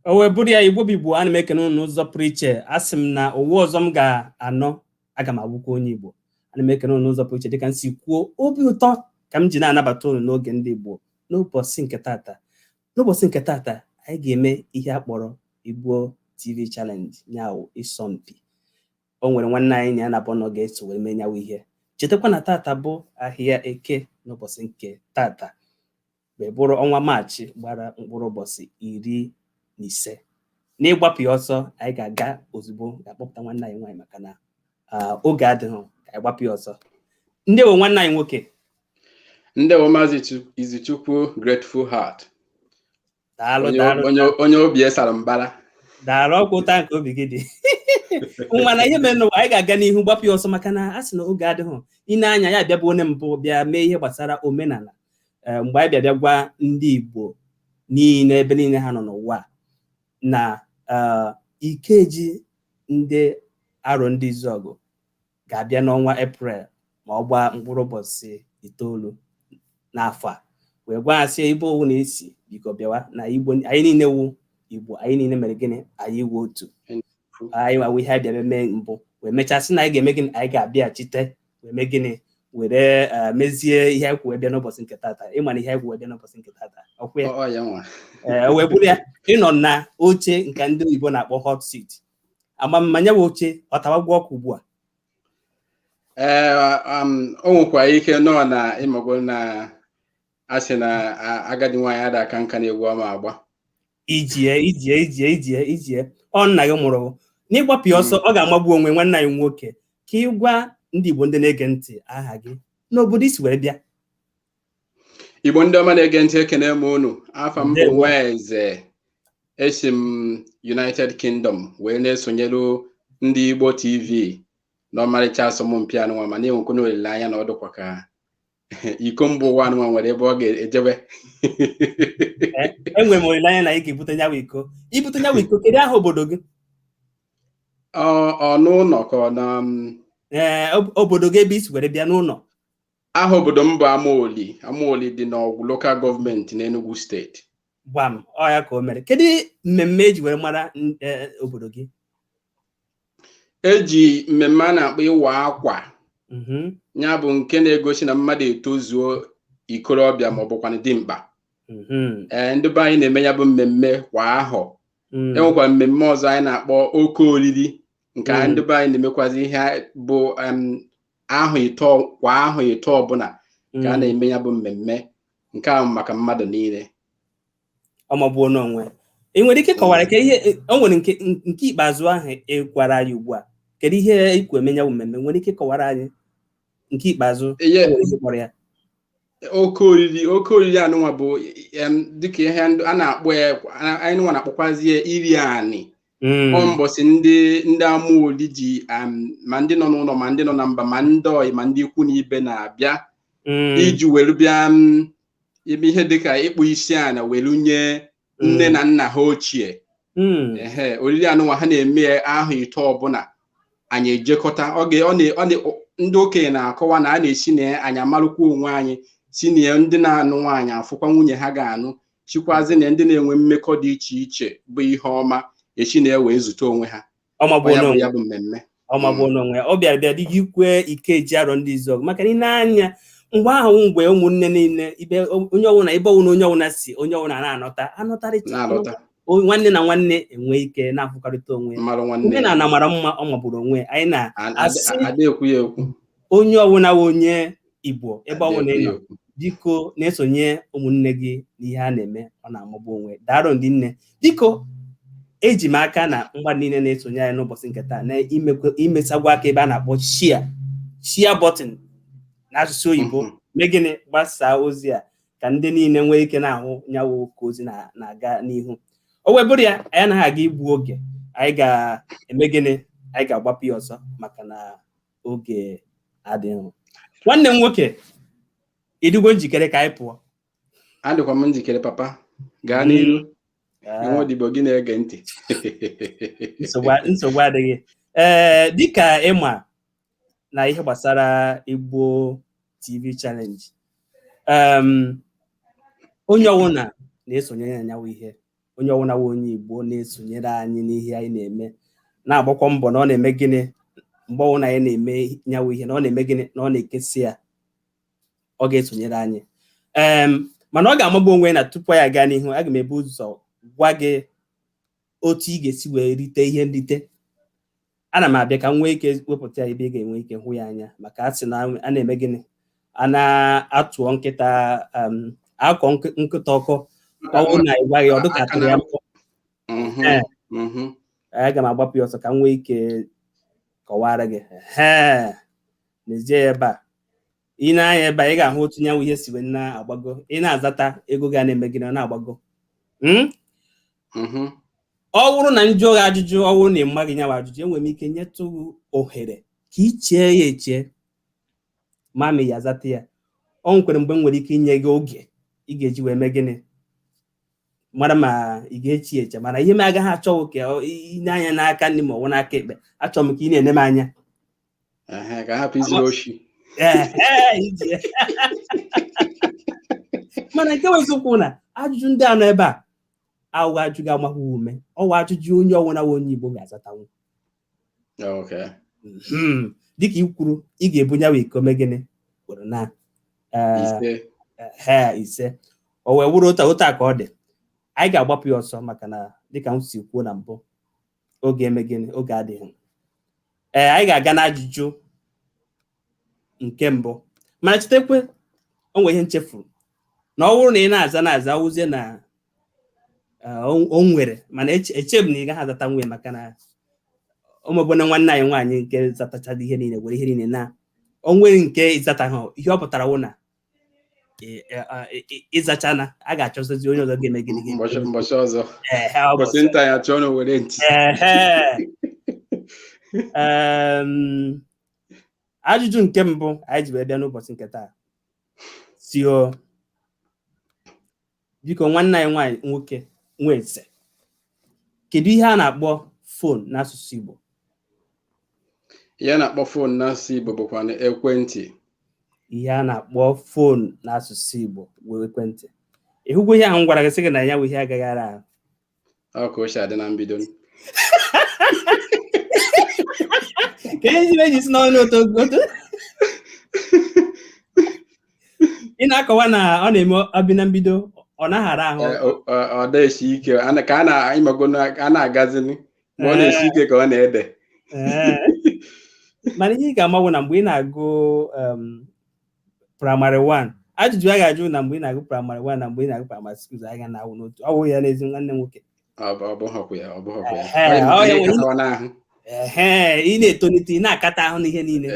O wee bụrụ ya, Igbo bụ Igbo, ana m ekene unu n'ụzọ pụrụ iche. Asị m na ụwa ọzọ m ga-anọ, aga m abụkwa onye Igbo. Ana m ekene unu n'ụzọ pụrụ iche. Dịka m si kwuo, obi ụtọ ka m ji na-anabata unu n'oge ndị Igbo n'ụbọchị nke tata. N'ụbọchị nke tata, anyị ga-eme ihe a kpọrọ Igbo TV Challenge, nyawo ịsọmpi. O nwere nwanne anyị na ya na-abụ nọ ga-eso wee mee nyawo ihe. Chetakwa na tata bụ ahịa Eke. N'ụbọchị nke tata wee bụrụ ọnwa Maachị gbara mkpụrụ ụbọchị 15. N'ịgbapụ ya ọsọ, anyị ga-aga ozugbo ga-akpọpụta nwanne anyị nwaanyị, maka na oge adịghị. Ka anyị gbapụ ya ọsọ. Ndewo, nwanne anyị nwoke. Ndewo, Maazị Izuchukwu Grateful Heart. Daalụ. Onye Daalụ. onye obi ya sara mbara. Daalụ. Ọkwụ ụta nke obi gị dị mana ihe mere n'ụwa, anyị ga-aga n'ihu gbapụ ya ọsọ, maka na a sị na oge adịghị. Ine anya ya bịa bụ onye mbụ bịa mee ihe gbasara omenala. Mgbe anyị bịa bịa gwa ndị Igbo niile ebe niile ha nọ n'ụwa na Ikeji ndị Arọ Ndị Izuọgụ ga-abịa n'ọnwa Eprel ma ọ gbaa mkpụrụ ụbọchị 9 n'afọ a, wee gwa ha sị ebe owu na-esi, biko bịawa na Igbo anyị niile wu Igbo, anyị niile mere gịnị? Anyị wu otu. Anyị wawo ihe anyị bịa mee mbụ, wee mechaa sị na anyị ga-eme gịnị? Anyị ga-abịachite wee mee gịnị? Were mezie ihe anyị kwụ wee bịa n'ụbọchị nke tata. Ịma na ihe anyị kwụ wee bịa n'ụbọchị nke tata, ọkwụ ya? Ọ ya nwa. Ee, wee bụrụ ya, ịnọ na oche nke ndị oyibo na-akpọ hot seat. Ama mmanya bụ oche ọ tawagwo ọkụ ugbu a. Ee, o nwekwara ike nọ na ịmago na a sị na agadi nwaanyị ada aka nka na-egwu ọma agba. Ijie ijie ijie ijie ijie, ọ nna gị mụrụ n'ịgbapụ ya ọsọ, ọ ga-amagbu onwe. Nwanne anyị nwoke, ka ị gwa ndị Igbo ndị na-ege ntị aha gị n'obodo isi were bịa. Igbo ndị ọma na-ege ntị, ekene m unu. Afa m bụ Ndewo. Nwaeze. Esi m United Kingdom wee na-esonyere ndị Igbo TV n'ọmarịcha asọmpi anụnwa, ma na-enwekwa olileanya na ọ dịkwa ka iko mba ụwa anụnwa nwere ebe ọ ga-ejebe. Enwere m olileanya na ị ga-ebute nyawa iko, ibute nyawa iko. Kedu aha obodo gị? Ọ n'ụlọ ka ọ na Ee, obodo gị ebe isi were bịa n'ụlọ. Aha obodo m bụ Amaoli. Amaoli dị n'Ọgwụ Local Government n'Enugu Steeti. Gbam, ọ ya ka o mere. Kedu mmemme eji were mara obodo gị? Eji mmemme a na-akpọ ịwa akwa, ya bụ nke na-egosi na mmadụ etozuo ikorobịa ma ọ bụkwanụ dimkpa. Ee, ndị be anyị na-eme ya bụ mmemme kwa ahọ. Enwekwa mmemme ọzọ anyị na-akpọ oke oriri, nke ndị be anyị na-emekwazi ihe bụ ahụ ịtọ, kwa ahụ ịtọ ọbụla ka a na-eme ya bụ mmemme nke ahụ maka mmadụ niile. Ọ magbuo n'onwe. Ị nwere ike kọwara ka ihe o nwere nke ikpeazụ ahụ ị gwara anyị ugbu a? Kedu ihe ikwu eme ya bụ mmemme? Nwere ike kọwara anyị nke ikpeazụ? Ihe O nwere ihe kpọrọ ya. Oke oriri, oke oriri anụnwa bụ dịka ihe a na-akpọ ya, anyị nwa na-akpọkwazi ya iri anị. Ọ mbọsị ndị Amaoli ji ma ndị nọ n'ụlọ, ma ndị nọ na mba, ma ndị ọyị, ma ndị ikwu na ibe na-abịa iji were bịa ime ihe dịka ịkpụ isi ala were nye nne na nna ha ochie. Ehe, oriri anụnwa ha na-eme ya ahụ ito ọbụla. Anyị ejekọta oge ọ na ndị okenye na-akọwa na a na-esi na ya anyị amalụkwa onwe anyị, si na ya ndị na-anụ nwaanyị afụkwa nwunye ha ga-anụ, chikwazi na ndị na-enwe mmekọ dị iche iche bụ ihe ọma esi na ya wee zute onwe ha. Ọ magbuo Ọ ya bụ n'onwe. Ya bụ mmemme. Ọ magbuo n'onwe ya. Ọ bịara bịa dịghị ikwe Ikeji Arọ Ndị Izuọgụ, maka na ị na-anya mgbe ahụ, mgbe ụmụnne niile ibe onye ọbụla, ebe ọbụla onye ọbụla si, onye ọbụla na-anọta anọtarịcha. Na-alọta. Nwanne na nwanne enwe ike na-afụkọrịta onwe ya. Mmalụ nwanne ya. Omenala mara mma, ọ magburu onwe ya. Anyị na-asị Ada ekwu ya ekwu. onye ọbụla wụ onye Igbo, ebe Ada ọbụla ekwu ị ya nọ, ekwu. biko na-esonye ụmụnne gị n'ihe a na-eme. Ọ na-amagbu onwe. Daalụ ndị nne. Biko, eji m aka na mgba niile na-esonye anyị n'ụbọchị nke taa na imesagwa aka ebe a na-akpọ share, share button n'asụsụ oyibo. Mee gịnị? Gbasaa ozi a ka ndị niile nwee ike na-ahụ nyawo ka ozi na-aga n'ihu. O wee bụrụ ya, anyị anaghị aga igbu oge. Anyị ga-eme gịnị? Anyị ga-agbapụ ya ọsọ maka na oge adịghị. Nwanne m nwoke, ịdịgo njikere ka anyị pụọ? Adịkwa m njikere, papa. Gaa n'iru. Nwa odibo gị na-ege ntị. Nsogbu adịghị. Ee, dịka ịma na ihe gbasara Igbo TV Challenge, onye ọbụla na-esonye ya nyawo ihe. Onye ọbụla wụ onye Igbo na-esonyere anyị n'ihe anyị na-eme, na-agbakwa mbọ na ọ na-eme gịnị mgbe ọbụla anyị na-eme nyawu ihe, na ọ na-eme gịnị, na ọ na-ekesi ya, ọ ga-esonyere anyị. Mana ọ ga-amagbu onwe na tupu anyị aga n'ihu, aga m ebu ụzọ gwa gị otu ị ga-esi wee rite ihe nrite. Ana m abịa ka m nwee ike wepụta ya ebe ị ga-enwe ike hụ ya anya, maka a sị na a na-eme gịnị, a na-atụọ nkịta, akọ nkịta ọkọ, ọ bụrụ na ị gwaghị ọ dịka atụrụ ya mbọ. Aga m agbapụ ya ọsọ ka m nwee ike kọwara gị. Ee, n'ezie ya ebe a ị na-anya ebe a, ị ga-ahụ otu nyanwụ ihe si wee na-agbago. Ị na-azata, ego ga na-eme gịnị, ọ na-agbago. Ọ bụrụ na m jụọ gị ajụjụ, ọ bụrụ na ị maghị nyawa ajụjụ, enwere m ike nyetụ gị ohere ka ị chee ya eche ma ma ya azata ya. Ọ nwekwara mgbe m nwere ike inye gị oge ị ga-eji wee mee gịnị, mara ma ị ga-echi eche. Mana ihe m agaghị achọghị ka ị na-anya n'aka nri ma ọ bụ n'aka ekpe. Achọrọ m ka ị na-ene m anya. Ka hapụ izuru oshi. Mana nke bụ eziokwu na ajụjụ ndị a nọ ebe a awụ ajụjụ ga-amakwa ume, ọwụ ajụjụ onye ọwụna nwe onye Igbo ga-azatanwu. Dịka i kwuru, ị ga-ebu nyawa iko mee gịnị, were na ise, o wee wụrụ otu otu a ka ọ dị. Anyị ga-agbapụ ya ọsọ maka na dịka m si kwuo na mbụ, oge eme gịnị, oge adịghị. Ee, anyị ga-aga n'ajụjụ nke mbụ, mana chetakwe, o nwere ihe nchefuru na ọ bụrụ na ị na-aza na-aza wụzie na o nwere, mana echebu na ị gaghị azata nwunye, maka na ụmụbụna nwanne anyị nwaanyị nke zatachara ihe niile were ihe niile na o nwere nke ịzata ha. Ihe ọ pụtara wụ na ịzachana, a ga-achọzi onye ọzọ ga-eme gịnị. Mbọchị ọzọ, mbọchị nta ya chọọ na were ntị. Ajụjụ nke mbụ anyị ji wee bịa n'ụbọchị nke taa si o, biko, nwanne anyị nwaanyị nwoke Nweze, kedu ihe a na-akpọ phone n'asụsụ Igbo? Ihe a na-akpọ phone n'asụsụ Igbo bụkwa ekwentị. Ihe a na-akpọ phone n'asụsụ Igbo bụ ekwentị. Ịhụgwo ihe ahụ m gwara gị, sị gị na ya bụ ihe agaghị ara ahụ? Ọ ka o si adị na mbido. Ka ihe ji eji si n'ọnụ otu otu ị na-akọwa na ọ na-eme ọbị na mbido, ọ naghị ara ahụ. Ọ na-esi ike ka a na-agazini, ma ọ na-esi ike ka ọ na-ede. Mana ihe ị ga-amawụ na mgbe ị na-agụ praịmarị 1, ajụjụ a ga-ajụ na mgbe ị na-agụ praịmarị 1 na mgbe ị na-agụ praịmarị 6 aga na-awụ n'otu. Ọ wụ ya n'ezi, nwanne nwoke. Ee, ị na-etolite, ị na-akata ahụ n'ihe niile.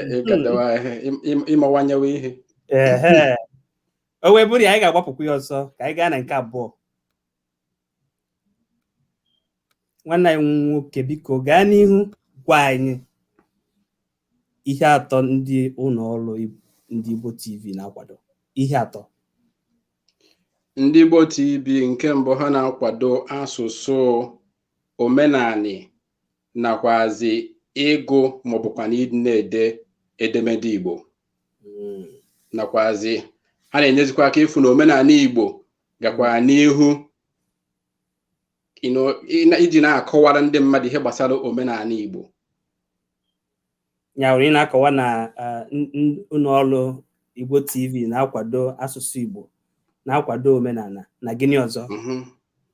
Ịmawanyewe ihe. Ee, o wee bụrụ ya, anyị ga-agbapụkwa ya ọsọ ka anyị gaa na nke abụọ. Nwanne anyị nwoke, biko gaa n'ihu gwa anyị ihe atọ ndị ụlọ ọrụ ndị Igbo TV na-akwado. Ihe atọ. Ndị Igbo TV, nke mbụ, ha na-akwado asụsụ, omenani, nakwazi ịgụ maọbụkwa na ịdị na-ede edemede Igbo, nakwazi ha na-enyezikwa aka ịfụ na omenala Igbo gakwara n'ihu, iji na-akọwara ndị mmadụ ihe gbasara omenala Igbo. Ya nwere ị na-akọwa na ụlọ ọrụ Igbo TV na-akwado asụsụ Igbo, na-akwado omenala, na gịnị ọzọ?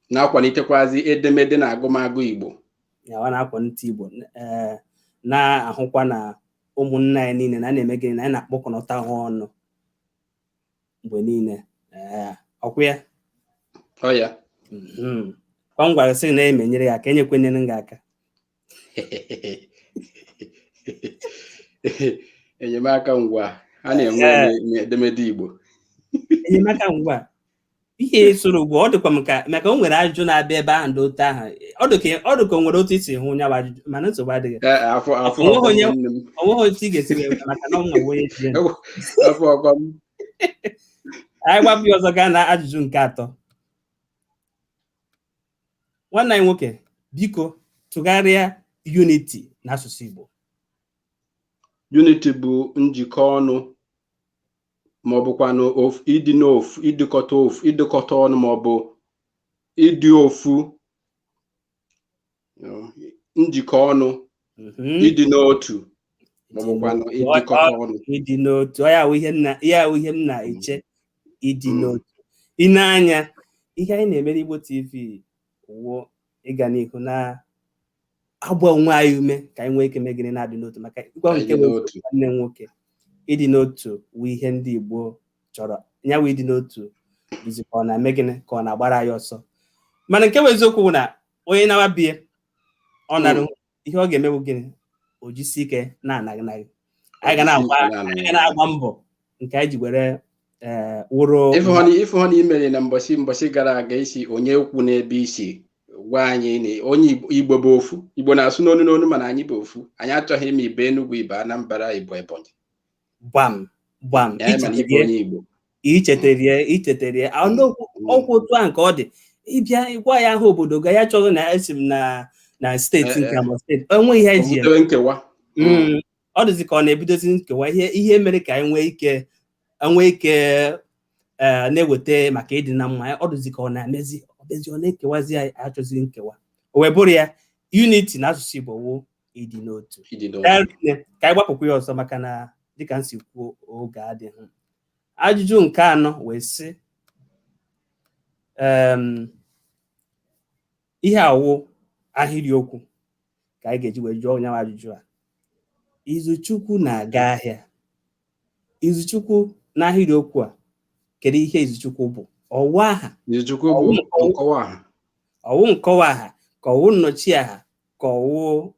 Na-akwalitekwazi edemede na agụmagụ Igbo. Ya na-akwalite Igbo, na-ahụkwa na ụmụnna anyị niile na na-eme gịnị, na anyị na-akpọkọnọta ha ọnụ mgbe niile. Ọkwa ya? Ọ ya. Kwa m gwara sị na-emenyere ya ka enyekwenyere gị aka. Enyemaka ngwa a na-enwe n'edemede Igbo. Enyemaka ngwa ihe soro ugbu ọ dịkwa m ka maka o nwere ajụjụ na-abịa ebe ahụ ndị otu ahụ, ọ dịka o nwere otu isi hụ nya bụ ajụjụ, mana nsogbu adịghị. Onweghị otu ị ga-esi wee maka na ọ nwa onye ji anyị gbapụ ya ọzọ gaa na ajụjụ nke atọ. Nwanne anyị nwoke, biko tụgharịa unity n'asụsụ Igbo. Unity bụ njikọ ọnụ, ma ọ bụkwanụ ịdị n'ofu, ịdịkọta ofu, ịdịkọta ọnụ, ma ọ bụ Ịdị ofu, njikọ ọnụ, ịdị n'otu, maọbụkwanụ ịdịkọta ọnụ. Ịdị n'otu, ya wụ ihe m na-eche, ịdị n'otu. I na-anya ihe anyị na-eme n'Igbo TV wụ ịga n'ihu na agba onwe anyị ume ka anyị nwee ike megide na-adị n'otu, maka ịgwa nke nwanne nwoke, ịdị n'otu wụ ihe ndị Igbo chọrọ. Ya wụ ịdị n'otu bụzi ka ọ na-eme gịnị, ka ọ na-agbara anyị ọsọ. Mana nke bụ eziokwu bụ na onye na-abịa ọ nara ihe ọ ga-emewu gịnị, o jisi ike na-anaghị naghị. Anyị ga na-agba mbọ nke anyị ji were wụrụ. Ịfụ na imere na mbọsị gara aga isi onye kwu n'ebe isi gwa anyị na onye Igbo bụ ofu, Igbo na-asụ n'onu n'onu, mana anyị bụ ofu. Anyị achọghị ime Igbo Enugu, Igbo Anambra, Igbo Ebonyi. Gbam gbam, icheterie ọkwa otu ahụ ka ọ dị. Ịbịa gwa ya aha obodo ga ya chọghị na esi m na steeti nke ma steeti onwe ihe ji nkewa. Ọ dịzị ka ọ na-ebidozi nkewa. Ihe mere ka anyị nwee ike na-eweta maka ịdị na mma, ọ dịzị ka ọ na-emezi ọbịazi ọ na-ekewazi anyị, achọzi nkewa. O wee bụrụ ya unity na asụsụ Igbo wụ ịdị n'otu. Ka anyị gbapụkwa ya ọzọ, maka na dịka m si kwuo oge adịghị. Ajụjụ nke anọ wee sị, ihe awụ ahịrịokwu ka anyị ga-eji wee jụọ onye ajụjụ a. Izuchukwu na-aga ahịa. Izuchukwu n'ahịrịokwu a, kedu ihe Izuchukwu bụ? Ọwụ aha? Izuchukwu bụ nkọwa aha. Ọwụ nkọwa aha, ka ọwụ nnọchi aha, ka ọwụ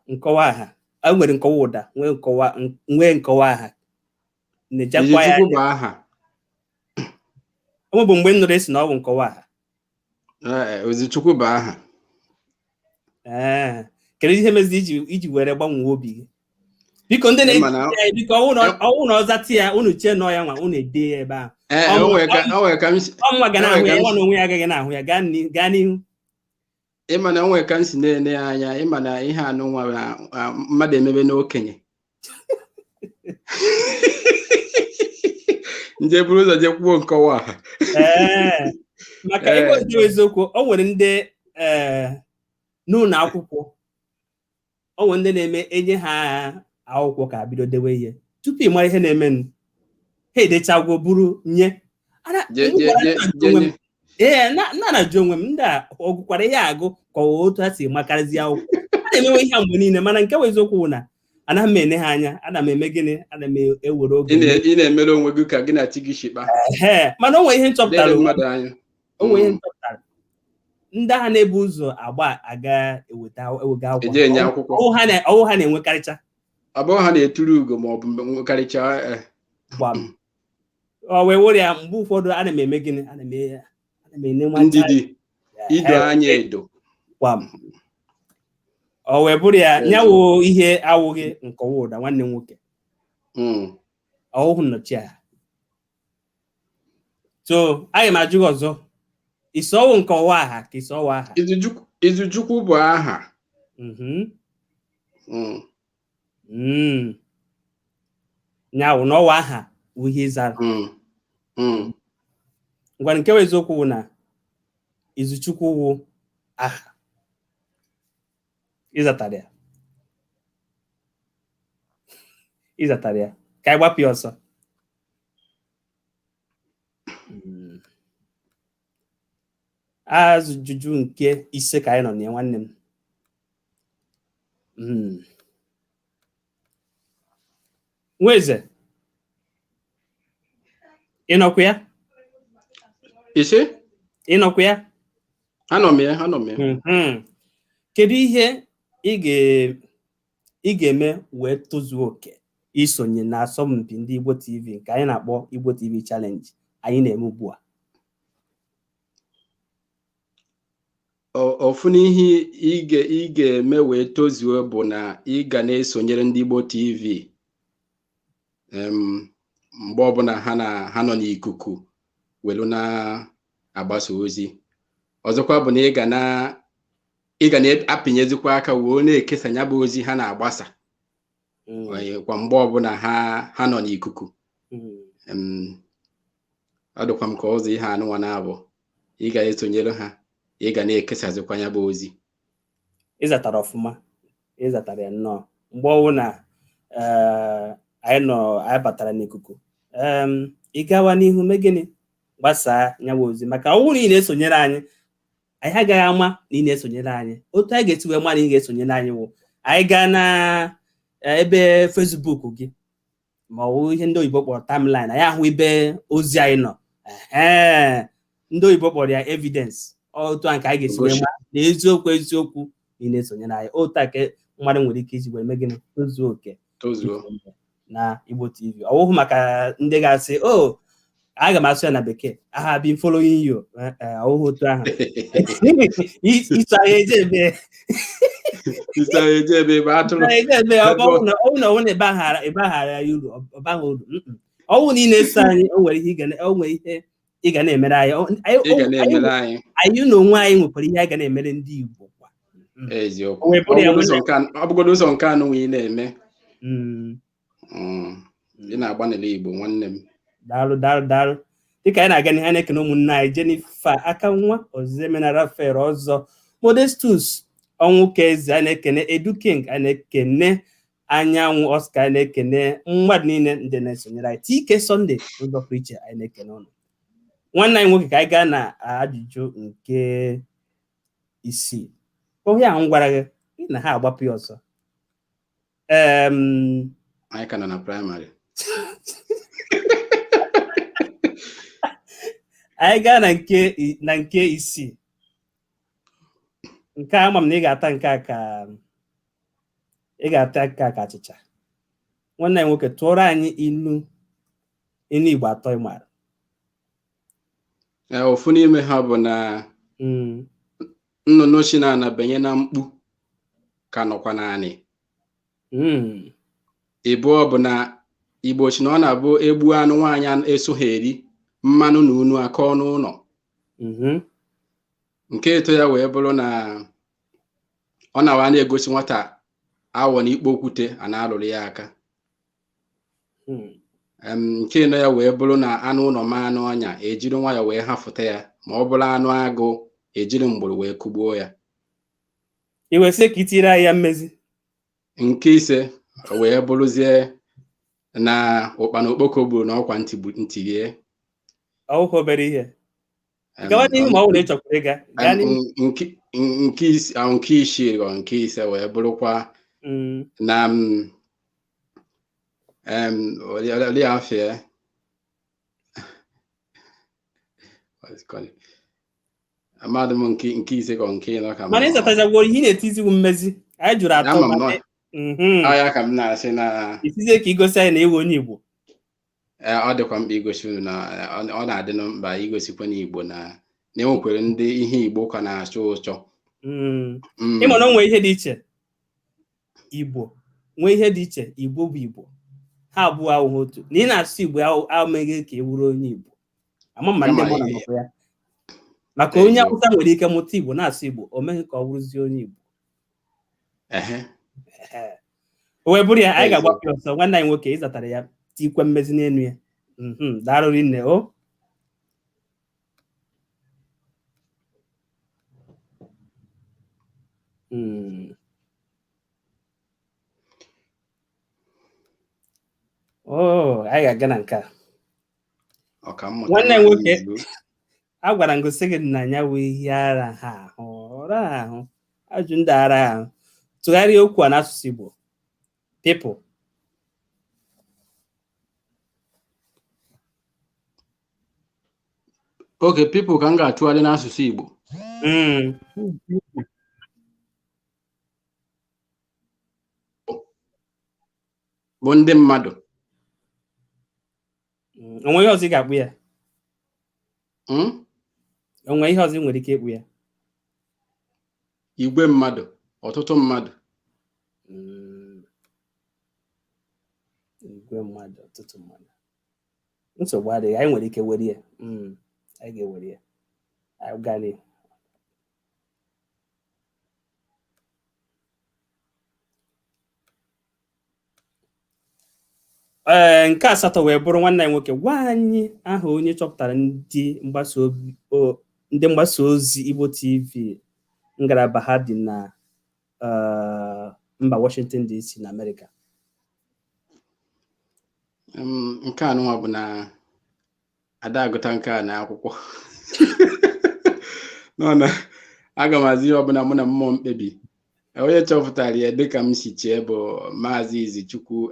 nkọwa aha. E nwere nkọwa ụda, nwee nkọwa aha. Izuchukwu bụ aha. Ọ bụ mgbe m nụrụ esi na ọ bụ nkọwa aha. Izuchukwu bụ aha. Ee, kedu ihe mezi iji were gbanwee obi gị? Biko ndị na-eji, biko ọwụ na ọzati ya, unu chee nọ ya nwa, unu ede ya ebe ahụ. Ọnwa ga na-ahụ ya, nwa na onwe ya agaghị na-ahụ ya. Gaa n'ihu. Ịma na onwe ka m si na-ene ya anya, ịma na ihe anụ nwa na mmadụ emebe n'okenye. Nje buru ụzọ je kwuo nkọwa aha. Ee, maka ịgwa ndị eziokwu, o nwere ndị n'ụlọ akwụkwọ, o nwere ndị na-eme enye ha akwụkwọ ka bido dewe ihe tupu ị mara ihe na-emenụ, ha edechagwo buru nye. Ee, na-ajụ onwe m, ndị a ọ gụkwara ihe agụ ka ọ otu ha si makarịzi akwụkwọ. A na-emewe ihe mgbe niile, mana nke bụ eziokwu bụ na anaghị m ene ha anya. Ana m eme gịnị? Ana m ewere oge. Ị na-emere onwe gị ka gị na chi gị shikpa. Ee, mana o nwere ihe nchọpụtara. Ndị agha na-ebu ụzọ agba aga ewega akwụkwọ, ọwụ ha na-enwekarịcha. Ọ bụrụ ha na-eturu ugo ma ọ bụ nwekarịcha. Gbam. Ọ wee were ya mgbe ụfọdụ ana m eme gịnị? Ana m ene nwa ndidi, ido anya edo. Gbam. Ọ wee bụrụ ya nyawo ihe awụghị nkọwa ụda nwanne m nwoke. Ọwụhụ nnọchi aha. So aga m ajụ gị ọzọ, ịsọwụ nkọwa aha ka ịsọwụ aha? Izuchukwu bụ aha. Nyawo n'ọwa aha bụ ihe ịzara. Ngwa, nke bụ eziokwu bụ na Izuchukwu wụ aha. Ịzatara ya, ịzatara ya. Ka anyị gbapụ ya ọsọ. Ajụjụ nke ise ka anyị nọ na ya nwanne m. Nweze, ị nọkwa ya? Ise? Ị nọkwa ya? Anọ m ya, anọ m ya. Kedu ihe ị ga-eme wee tozuo oke isonye na asọmpi ndị Igbo TV nke anyị na-akpọ Igbo TV Challenge anyị na-eme ugbu a? Ofu n'ihe ị ga-eme wee tozuo bụ na ị ga na-esonyere ndị Igbo TV mgbe ọbụla ha nọ n'ikuku welu na-agbasa ozi. Ọzọkwa bụ na ị ga na-apịnyezikwa aka wee na-ekesa ya bụ ozi ha na-agbasa kwa mgbe ọbụla ha nọ n'ikuku. Ọ dịkwa m ka ụzọ ihe anụnwa na-abụ. Ị ga-esonyere ha, ị ga na-ekesazikwa ya bụ ozi. Ịzatara ọfụma, ịzatara ya nnọọ. Mgbe ọwụ na anyị nọ, anyị batara n'ikuku, ị gawa n'ihu mee gịnị? Gbasaa nyawa ozi, maka ọ bụrụ na ị na-esonyere anyị, anyị agaghị ama na ị na-esonyere anyị. Otu anyị ga-esi wee ma na ị ga-esonyere anyị wụ anyị gaa na ebe Facebook gị, ma ọ bụ ihe ndị oyibo kpọrọ timeline, anyị ahụ ebe ozi anyị nọ. Ee, ndị oyibo kpọrọ ya evidence. Otu a nke anyị ga-esi wee ma na eziokwu eziokwu na ị na-esonyere anyị. Otu a ka mmadụ nwere ike iji wee mee gịnị? Tozuo oke Tozuo. na Igbo TV. Ọ wụghụ maka ndị ga-asị, "O, aga m asụ ya na bekee, I have been following you." Ọ wụghụ otu ahụ. Iso anyị eje ebe Iso anyị eje ebe ebe atụrụ. Eje ebe ọ bụrụ na ọ bụrụ na ịbaghara ya uru, ọ baghị uru. Ọ bụrụ na ị na-eso anyị, o nwere ihe o nwere ihe ị ga na-emere anyị. Ị ga na-emere anyị. Anyị na onwe anyị nwekwara ihe anyị ga na-emere ndị Igbo kwa. Eziokwu. Ọ bụgodo ụzọ nke anụ ị na-eme. Ị na-agbanịla Igbo, nwanne m. Daalụ, daalụ, daalụ. Dịka anyị na-aga n'ihe, anyị na-ekene ụmụnne anyị Jennifer Akanwa Ozemena, Rafael Ọzọ, Modestus Ọnwụka Eze, anyị na-ekene Edu King, anyị na-ekene Anyanwụ Oscar, anyị na-ekene mmadụ niile ndị na-esonyere anyị, TK Sunday ụzọ pụrụ iche, anyị na-ekene ụnụ. Nwanne anyị nwoke, ka anyị gaa na ajụjụ nke isii. Onye ahụ m gwara gị na ha agbapụ ya ọsọ. Anyị ka nọ na praịmarị. Anyị gaa na nke isii. Nke a, ama m na ị ga-ata nke a ka ị ga-ata nke a ka achịcha. Nwanne anyị nwoke, tụọrọ anyị ilu Igbo atọ ị maara. Ofu n'ime ha bụ na nnụnụ si na banye na mkpu ka nọkwa naanị. Ịbụọ bụ na Igbo si na ọ na-abụ egbu anụ nwaanyị esoghi eri, mmanụ na unu aka ọnụ ụlọ. Nke ịtọ ya wee bụrụ na ọ na-awa na-egosi nwata awọ na ikpo okwute a na-alụrụ ya aka. Nke ịnọ ya wee bụrụ na anụ ụlọ ma anụ ọnya, ejiri nwayọọ wee hafụta ya, ma ọ bụrụ anụ agụ, ejiri mgbụrụ wee kụgbuo ya. I wesị ka itiri anyị ya mmezi. Nke ise wee bụrụzie na ụkpana okpoko gburu na ọkwa ntị rie. Ọwụghị obere ihe. Gawa n'ihu ma ọ bụrụ na ị chọkwara ịga. Gaa n'ihu. Nke isii ọ nke ise wee bụrụkwa na ole afịa amadụ m nke ise ka nke ịnọ ka. Mana ịzatachagwo ihe ị na-etiziwu mmezi. Anyị jụrụ atọ. Ọ ya ka m na-asị na isizie ka igosi anyị na ịwụ onye Igbo. Ọ dịkwa mkpa igosi unu na ọ na-adị mkpa igosikwa n'Igbo na enwekwere ndị ihe Igbo ka na-achọ ụchọ. Ịma na o nwee ihe dị iche Igbo nwee ihe dị iche Igbo bụ Igbo, ha abụọ awụghị otu. Na ị na-asụ Igbo ameghị ka ị wụrụ onye Igbo. Ama ma ndị mmadụ nọkwa ya, maka onye Awụsa nwere ike mụta Igbo, na-asụ Igbo, o meghị ka ọ bụrụzie onye Igbo. O wee bụrụ ya, anyị ga-agbapụ ya ọsọ. Nwanne anyị nwoke, ịzatara ya, tikwe mmezi n'elu ya. Daalụ rinne o. Oh, anyị ga-aga na nke a. Nwanne m nwoke, a gwara m gosi gị na ya wụ ihe ara ha ahụ ọra ahụ ajụ ndị ara ahụ. Tụgharịa okwu a n'asụsụ Igbo. People. Okay, people ka m ga-atụgharị n'asụsụ Igbo. Bụ ndị mmadụ. Onwe ihe ọzọ ị ga-akpụ ya? Onwe ihe ọzọ ị nwere ike ịkpụ ya? Igwe mmadụ, ọtụtụ mmadụ. Igwe mmadụ, ọtụtụ mmadụ. Nsogbu adịghị, anyị nwere ike were ya. Anyị ga-ewere ya. Anyị gaa n'ihu. Ee, nke asatọ wee bụrụ, nwanne anyị nwoke, gwa anyị aha onye chọpụtara ndị mgbasa Ndị mgbasa ozi Igbo TV ngalaba ha dị na mba Washington DC na Amerịka. Nke a nụnwa bụ na ada agụta nke a na akwụkwọ nọ na aga m azụ ihe ọbụla mụ na mmụọ mkpebi. Onye chọpụtara ya, dịka m si chee, bụ Maazị Izichukwu,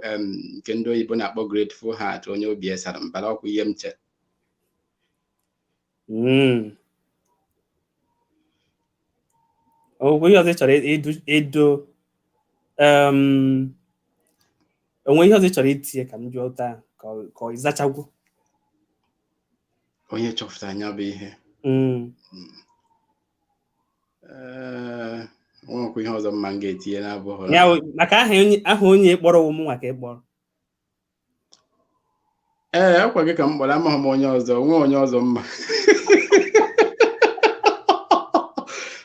nke ndị oyibo na-akpọ Grateful Heart, onye obi ya sara mbara. Ọkwa ihe m chere. Onwe ihe ọzọ ị chọrọ ịdo, onwe ihe ọzọ ị chọrọ itinye ka m jụọ taa, ka ọ ịzachagwo? Onye chọpụtara ya bụ ihe? Ee, nwekwa ihe ọzọ mma m ga-etinye n'abụghị Ya maka aha onye kpọrọ mụ nwa ka ị kpọrọ. Ee, ọkwa gị ka m kpọrọ. Amaghị m onye ọzọ, onwe onye ọzọ mma.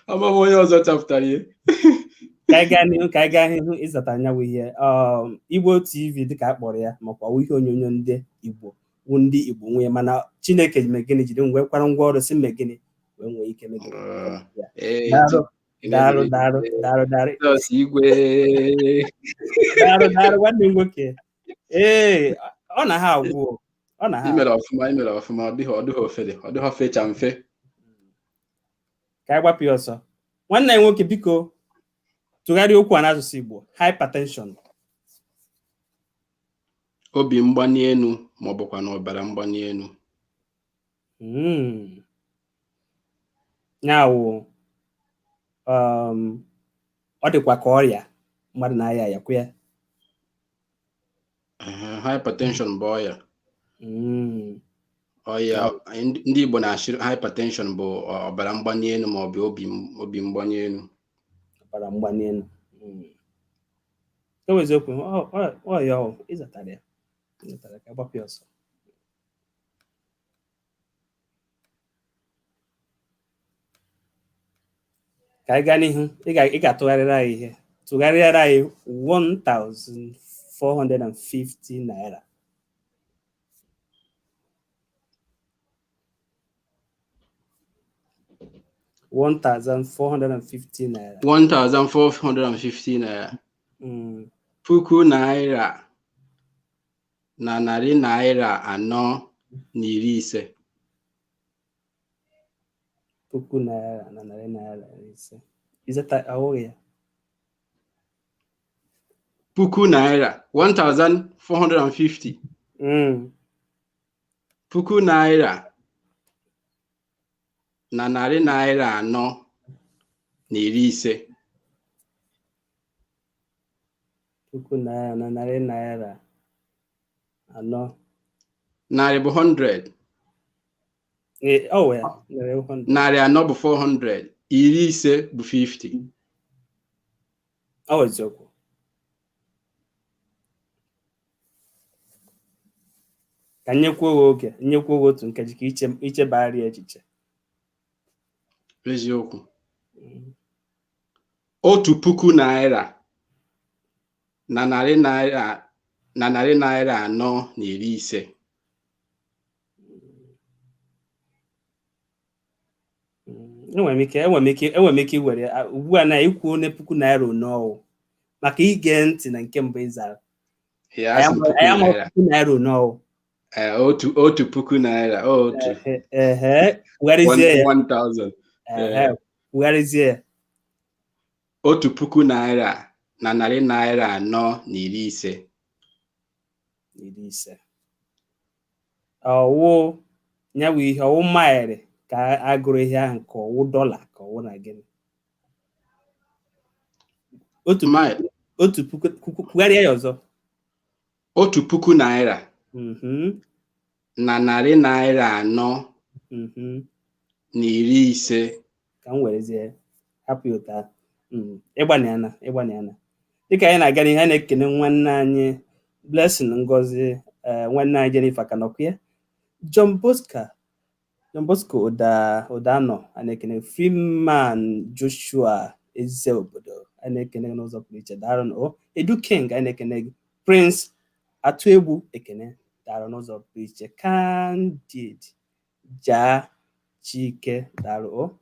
Amaghị m onye ọzọ chọpụtara ihe. Ka anyị gaa n'ihu, ka anyị gaa n'ihu ịzata anyanwụ ihe. Igbo TV, dịka a kpọrọ ya, makwa ihe onyonyo ndị Igbo wụ ndị Igbo nwee, mana Chineke mee gịnị, jiri wee kwara ngwa ọrụ si mee gịnị, wee nwee ike mee gịnị? Daalụ, daalụ, daalụ, daalụ, daalụ. Jizọs igwe. Daalụ, daalụ, nwanne m nwoke. Ee, ọ na ha agwụ, ọ na ha. Imere ọfụma, imere ọfụma. Ọ dịghị ofere, ọ dịghị fecha mfe. Ka anyị gbapụ ya ọsọ. Nwanne anyị nwoke, biko tụgharịa okwu a n'asụsụ Igbo: hypertension. Obi mgbali elu ma ọ bụkwa na ọbara mgbali elu. Ya wụ ọ dịkwa ka ọrịa mmadụ na-aya aya kwa ya. Ehe, hypertension bụ ọya. Ọya ndị Igbo na-achị hypertension bụ ọbara mgbali elu ma ọ bụ obi mgbali elu. Ọbara mgbali elu. E eziokwu, ọ ya ọ ịzatara ya, ịzatara. Ka gbapụ ya ọsọ. Ka anyị gaa n'ihu. Ị ga-atụgharịrị anyị ihe, tụgharịara anyị 1450 naira. 1450 naira. 1450 naira. ₦450. ₦450. Ịzata ahụghị ya. Puku naira 1450. ₦450. ₦400. Narị bụ 100. Ee, ọ wụ ya narị 100. 400 bụ 400, 50 bụ 50. Ọ wụ eziokwu. Ka nyekwuo gị oge, nyekwuo gị otu nkeji ka ichebagharị echiche. Eziokwu. ₦1,450. Enwere m ike iwere ya ugbu a na ikwu onye ₦1000 ọwụ maka ige ntị na nke mbụ ịzara. Ya asị puku Anyị ama naira. ₦1000 ọwụ. Ee, ₦1,000, otu. Ehe, kwugharịzie ya. 1000. Ehe, kwugharịzie ya. ₦1,450. 50. Ọwụ ya bụ ihe ọwụ maịrị ka agụrụ ihe ahụ, ka ọwụ dọla, ka ọwụ na gịnị? Otu Maịl. 1000, kwugharịa ya ọzọ. ₦1,000 na ₦450. Ka m werezie hapụ ya ụta. Ịgbanịana, ịgbanịana. Dịka anyị na-aga n'ihe, anyị na-ekene nwanne anyị Blessing Ngozi, nwanne anyị Jennifer Kanọkwa, John Bosco, John Bosco Ụda Ụdanọ, a na-ekene Freeman Joshua Eze obodo, a na-ekene gị n'ụzọ pụrụ iche. Daalụ o Edu King, anyị na-ekene gị. Prince Atụ Egwu, ekene, daalụ n'ụzọ pụrụ iche. Candid Jaa Chike, daalụ o.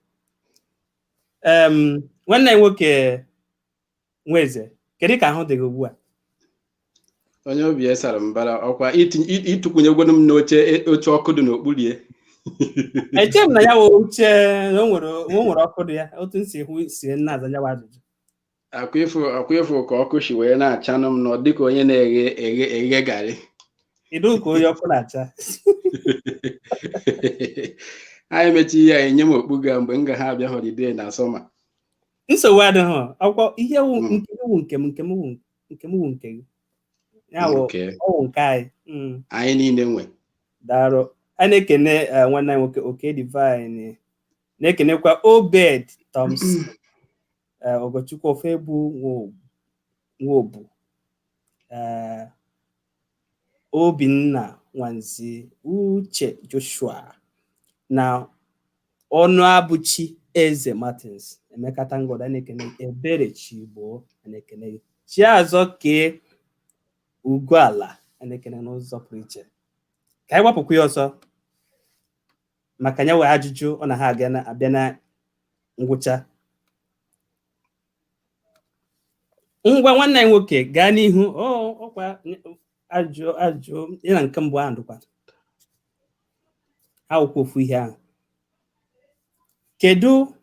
Nwanne anyị nwoke Nweze, kedu ka ahụ dị gị ugbu a? Onye obi ya sara mbara, ọkwa ịtụkwunyegwonu m n'oche oche ọkụ dị n'okpuru ya. Eche m na ya wụ oche na o nwere ọkụ dị ya, otu m si hụ si nna aza ya ajụjụ. Akwa ịfụ ka ọkụ si wee na-achanụ m nọ dịka onye na-eghe eghe eghe garị. Kedu ka onye ọkụ na-acha? Anyị mechi ihe anyị nye m okpu ga mgbe m ga ha abịa holiday na sọma. Nsogbu adịghị, akwụkwọ ihe nke m wụ nke m, nke m wụ nke m wụ nke gị. Ya wụ ọwụ nke anyị. Anyị niile nwe. Daalụ. Anyị na-ekene nwanne anyị nwoke Oke Divine, na-ekenekwa Obed Thompson, Ogochukwu Ofegbu Nwobu, Obinna Nwanzi, Uche Joshua na Ọnụabụchi Eze Martins, Emeka Tangoda, na-ekene Ebere Chigbo, na-ekene Chiazọ Kee Ugwuala, na-ekene n'ụzọ pụrụ iche. Ka anyị gbapụkwa ya ọsọ maka ya wee ajụjụ ọ na ha abịa na ngwụcha. Ngwa nwanne anyị nwoke gaa n'ihu. Ọkwa ajụ ya na nke mbụ ahụ dịkwa ha wụkwa ofu ihe ahụ. Kedu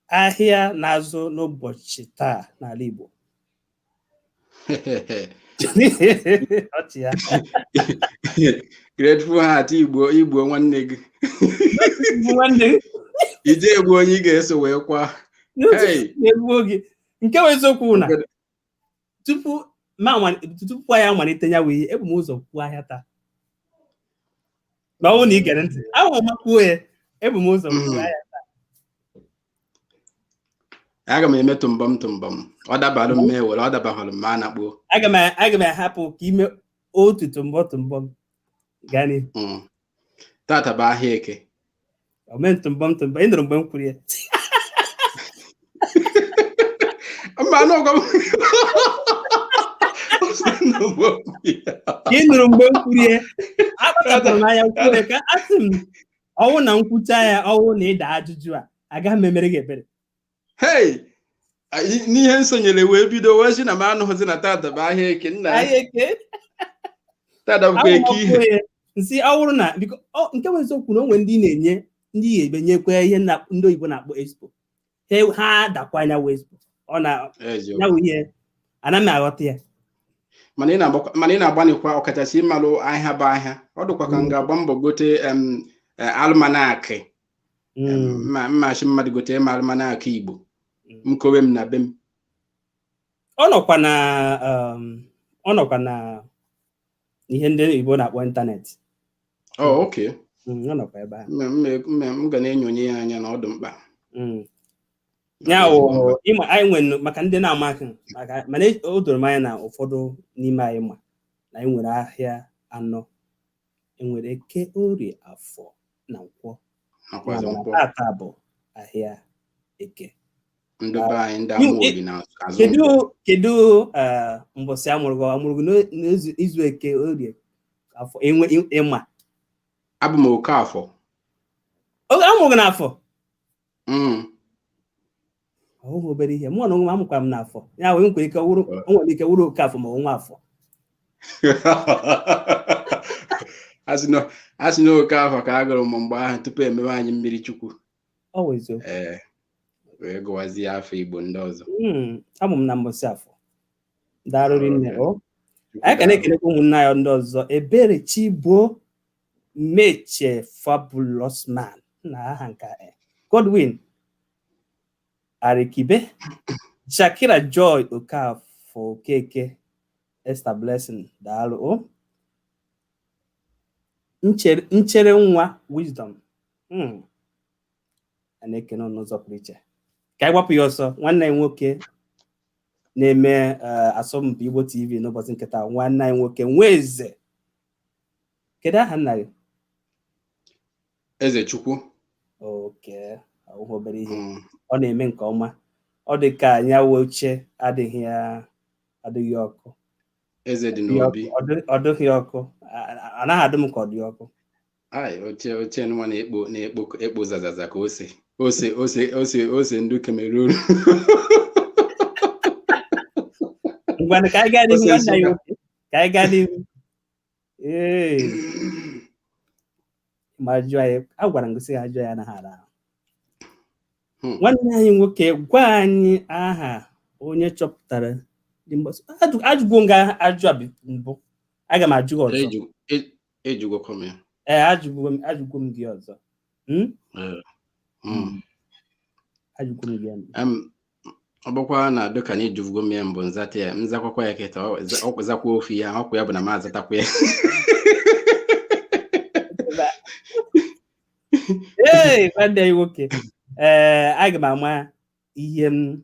ahịa na-azụ n'ụbọchị taa n'ala Igbo? Ọchị ya. Grateful Heart Igbo, Igbo nwanne gị. Nwanne gị. Ije egbu onye ị ga-eso wee kwa. Egbuo gị. Nke bụ eziokwu na tupu anyị amalite ya wee ebu m ụzọ kwuo ahịa taa. Ma ọ bụrụ na ị gere ntị, ahụ m kwuo ya, ebu m ụzọ kwuo ahịa taa. Aga m eme tụmbọm tụmbọm. Ọ dabalụ m ewere, ọ dabahụrụ m ma a na-akpọ. Aga m ahapụ ka ime otu tụmbọ tụmbọm. Gaa n'ihu. Tata bụ ahịa Eke. Ome tụmbọm tụmbọm, ị nụrụ mgbe m kwuru ya. Mba, anụ ọgwa m. Ị nụrụ mgbe m kwuru ya. Akpachapụrụ m anya kwuo ya ka asị m ọnwụ na nkwucha ya, ọnwụ na ịda ajụjụ a, agaghị m emere gị ebere. Hey! N'ihe nsonyere wee bido wee sị na m anụghịzi na tata bụ ahịa Eke nna. Ahịa Eke. Tata bụkwa eke ihe. Nsị ọ bụrụ na biko nke bụ eziokwu na o nwere ndị na-enye ndị ga-ebe nyekwa ihe ndị oyibo na-akpọ expo. Ha dakwa anya wee expo. Ọ na ya bụ ihe ana m aghọta ya. Mana ị na-agbanịkwa ọkachasị ịmalụ ahịa bụ ahịa. Ọ dịkwa ka m ga-agba mbọ gote almanakị. Mmachi mmadụ gote ma almanakị Igbo. M kowe m na be m. Ọ nọkwa na ihe ndị Igbo na-akpọ ịntanetị. Oh, okay. Ọ nọkwa ebe ahụ. M ga na-enyonye ya anya na ọ dị mkpa. Ya wụ ịma anyị nwere maka ndị na-amaghị, mana o doro m anya na ụfọdụ n'ime anyị ma na anyị nwere ahịa anọ. Enwere Eke, Orie, Afọ na Nkwọ. Tata bụ ahịa Eke. Kedu mbọsị amụrụ gị? Amụrụ gị n'izu Eke, Orie, Afọ, enwe ịma? Abụ m Okafọ. Amụrụ gị n'afọ? Ọ bụghị obere ihe. Mụ na onwe m amụkwara m n'afọ. Ya wee nwere ike wụrụ Okafọ ma nwa afọ. A sị na Okafọ ka a gụrụ m mgbe ahụ tupu emewe anyị mmiri Chukwu. Ọ bụ eziokwu. Ee, wee gụwazie afọ Igbo ndị ọzọ. Abụ m na mbọsị afọ. Daalụ rinne. Anyị ka na-ekelekwa ụmụnne anyị ndị ọzọ. Ebere Chigbo Meche Fabulous Man na aha nke Godwin Arikibe, Shakira Joy Okafọ Okeke, Esther Blessing, daalụ o. Nchere nwa Wisdom. A na-ekene n'ụzọ pụrụ iche. Ka anyị gbapụ ya ọsọ, nwanne anyị nwoke na-eme asọmpi Igbo TV n'ụbọchị nke taa, nwanne anyị nwoke Nweze. Kedu aha nna gị? Ezechukwu. Oke, ọ obere ihe. Ọ na-eme nke ọma. Ọ dị ka anyanwụ oche adịghị ọkụ. Eze dị n'obi. Ọ dịghị ọkụ. Anaghị adị m ka ọ dị ọkụ. Ai, oche nwa na-ekpo na-ekpo ekpo zazaza ka ose ose ose ose ose ndị Cameroon. Ngwanụ, ka anyị gaa n'ihu. Ose Nwanne anyị Nsụka. nwoke, ka anyị gaa n'ihu. Ee, ma jụọ anyị, a gwara m gị sị ha jụọ ya, anaghị ara ahụ. Nwanne anyị nwoke, gwa anyị aha onye chọpụtara dị mgbasa. Ajụgwo m gị ajụ a mbụ, aga m ajụ gị ọzọ. Ejugokwa m ya. Ee, ajụgwo m gị ọzọ. Ee. Ajụgwo m gị ya. Ọ bụkwa na dịka na ijuvugo m ya mbụ, nzata ya, nzakwakwa ya kịta, ọ zakwa ofu ya, ọkwa ya bụ na m azatakwa ya. Ee, nwanne anyị nwoke, ee, aga m ama ihe m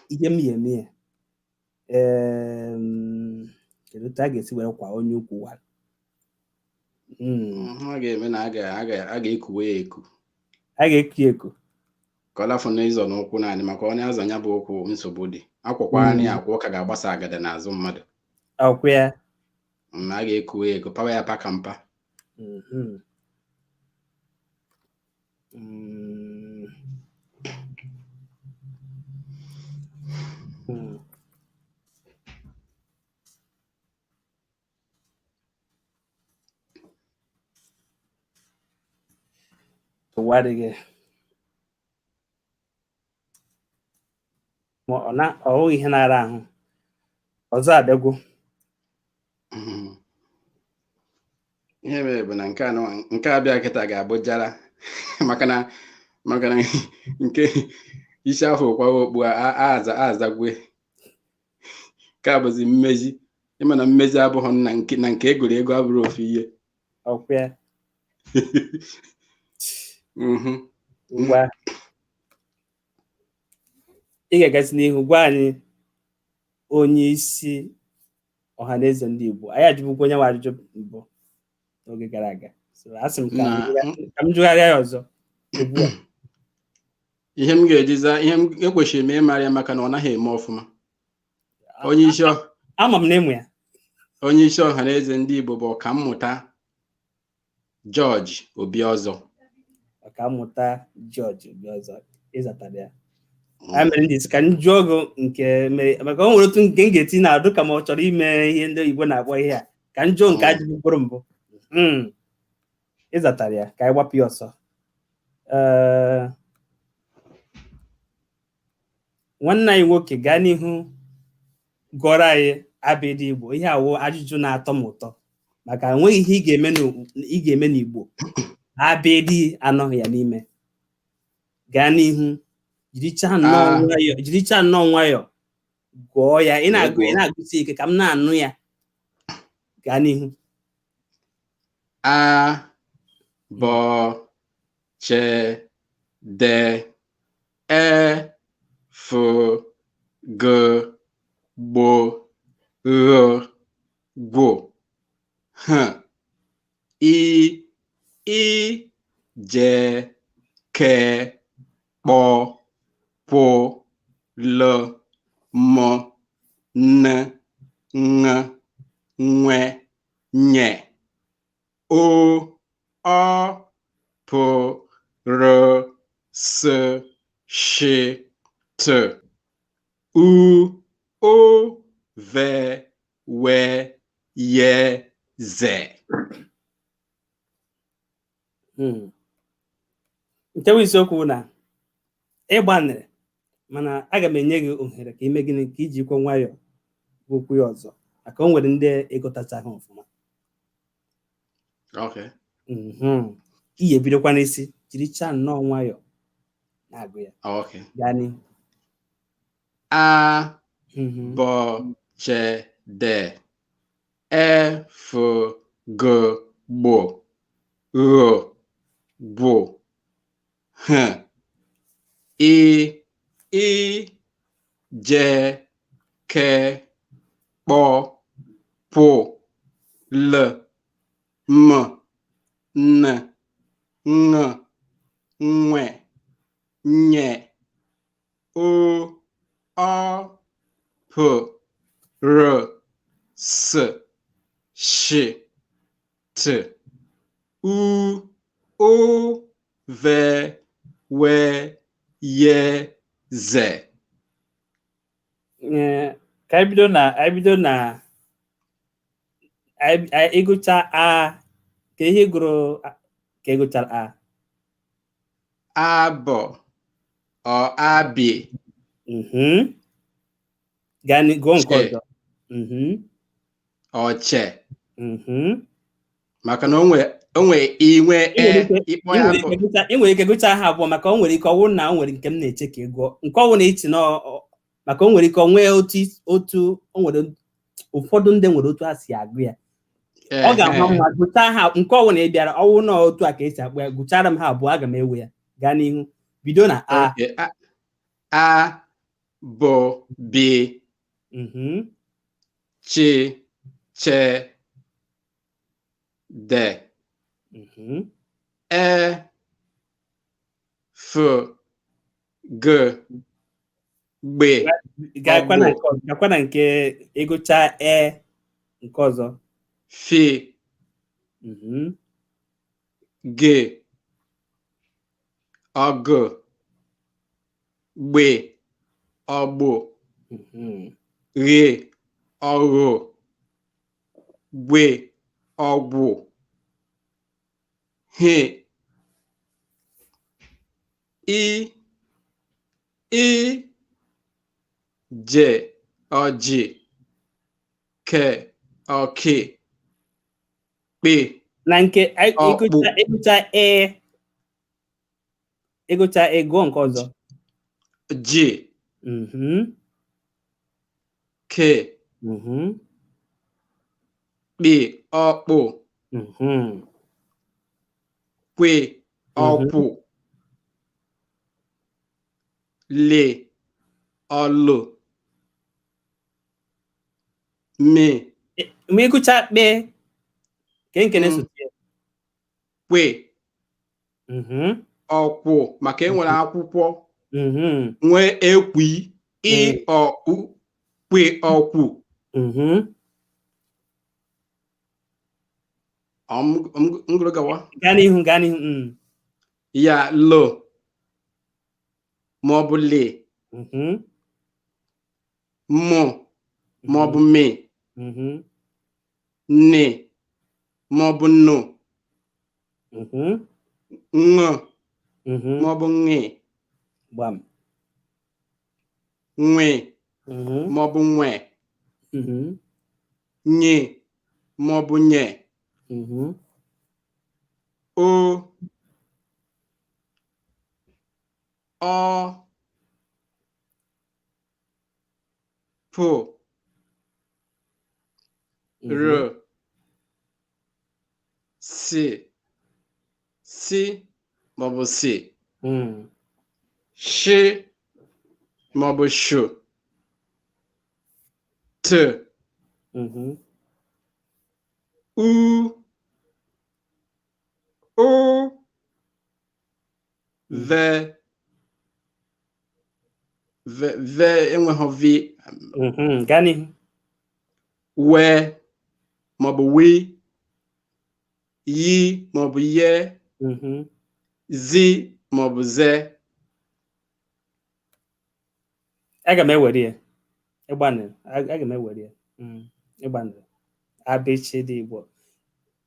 ya eme ya. Ee, kedu otu a ga-esi were kwa onye ukwu wara? A ga-eme na a ga-ekuwe ya eku. A ga-eku ya eku. Ka ọ lafụ n'ịzọ n'ụkwụ naanị, maka onye azọ ya bụ ụkwụ, nsogbu dị. Akwụkwọ anyị akwụ ka ga-agbasa agada n'azụ mmadụ. Ọkwụ ya. A ga-ekuwe ya eku, pawa ya paka mpa. Ụwa adịghị ma ọ na ọ bụghị ihe na-ara ahụ ọzọ abịagwo. Ihe mere bụ na nke a nke abịa kịta ga-abụ jara, maka na nke isi afọ kwawa okpu a azagwe nke a bụzi mmezi. Ịma na mmezi abụghị na nke egoro ego abụrụ ofu ihe. Ọkwa ya. Ngwa, ị ga-agasị n'ihu gwa anyị onye isi Ọhaneze ndị Igbo. Anyị ajụbụkwa onye nwe ajụjụ mbụ n'oge gara aga, so asị m ka m jụgharịa ya ọzọ ugbu a. Ihe m ga-eji zaa ihe m ekwesịrị m ịmara ya, maka na ọ naghị eme ọfụma. Onye isi Ama m na ịmụ ya. Onye isi Ọhaneze ndị Igbo bụ Ọkammụta George Obiozor. Ọkammụta George Obiozor, ịzatara ya. A mere m ji sị ka m jụọ gị nke mere, maka o nwere otu nke m ga-eti na adụ ka ma ọ chọrọ ime ihe ndị oyibo na-akpọ ihe a, ka m jụọ nke ajụjụ bụrụ mbụ. Ịzatara ya, ka anyị gbapụ ya ọsọ. Ee, nwanne anyị nwoke, gaa n'ihu gụọrọ anyị abịdị Igbo. Ihe awụ ajụjụ na-atọ m ụtọ, maka enweghị ihe ị ga-eme n'Igbo abịdị anọghị ya n'ime. Gaa n'ihu, jirichaa nnọọ nwayọọ gụọ ya. Ị na-agụ, ị na-agụsi ike ka m na-anụ ya. Gaa n'ihu. A, B, C, D, E, F, G, B, R, G, H, I, I, J, K, Kp, P, L, M, N, Ṅ, Nw, Ny, O, Ọ, P, R, S, Sh, T, U, O, V, W, Y, Z. Nke bụ isiokwu na ịgbanịrị, mana aga m enye gị ohere ka ime gịnị, ka iji kwe nwayọọ okwu ya ọzọ, maka o nwere ndị ịgụtachaghị ọfụma. Okay. Ị ga-ebidokwa n'isi, jirichaa nnọọ nwayọọ na-agụ ya. Okay. Gaa n'ihu. A, B, C, D, E, F, G, B, R, B, H, I, I, J, K, Kp, P, L, M, N, Ṅ, Nw, Ny, O, Ọ, P, R, S, Sh, T, U, O, V, W, Y, Z. Ka anyị bido na anyị bido na ịgụcha a, ka ihe gụrụ ka ị gụchara a. Abọ ọ abi. Gaa gụọ nke ọzọ. Ọche. Maka na o nwe inwe e ịkpọ ya abụ. Ị nwere ike gụchaa ha abụọ, maka o nwere ike ọwụ na o nwere nke m na-eche ka ị gụọ nke ọwụ na ichi na, maka o nwere ike o nwee otu o nwere ụfọdụ ndị nwere otu ha si agụ ya. Ọ ga-ama mma gụchaa ha nke ọwụ na ị bịara ọwụ na otu a ka esi akpọ ya. Gụchara m ha abụọ, aga m ewe ya. Gaa n'ihu, bido na a. A, B, B, Ch, Ch, D, E, F, G, B. Gakwa na nke ịgụcha e nke ọzọ. F, G, Ọg, Gb, Ọgbụ, Gh, Ọghụ, Gwe, Ọgwụ, H, I, I, J, Ọjị, K, Ọkị, Kp. Na nke ịgụcha e, ịgụcha e, gụọ nke ọzọ. G, K, Kp, Ọkpụ, Kwe, Ọkwụ, L, Ọlụ, M. Mgbe ịgụcha kpe, ke nke na-esote ya. Kwe, Ọkwụ, maka e nwere akwụkwọ nwee ekwi, ị, ọ, u, kwe, ọkwụ. Ngụrụ gawa. Gaa n'ihu, gaa n'ihu. Ya, lo maọbụ le, mụ maọbụ me, ne maọbụ nụ, ṅ maọbụ ṅ, nwe maọbụ nwe, nye maọbụ nye, o, ọ, p, r, s, s maọbụ si, sh maọbụ sh, t, u, o, v, v, v enweghị v. Gaa n'ihu. We maọbụ wi, yi maọbụ ye, zi maọbụ ze. Aga m ewere ya. Ịgbanịrị, aga m ewere ya. Ịgbanịrị. Abịchịdị Igbo.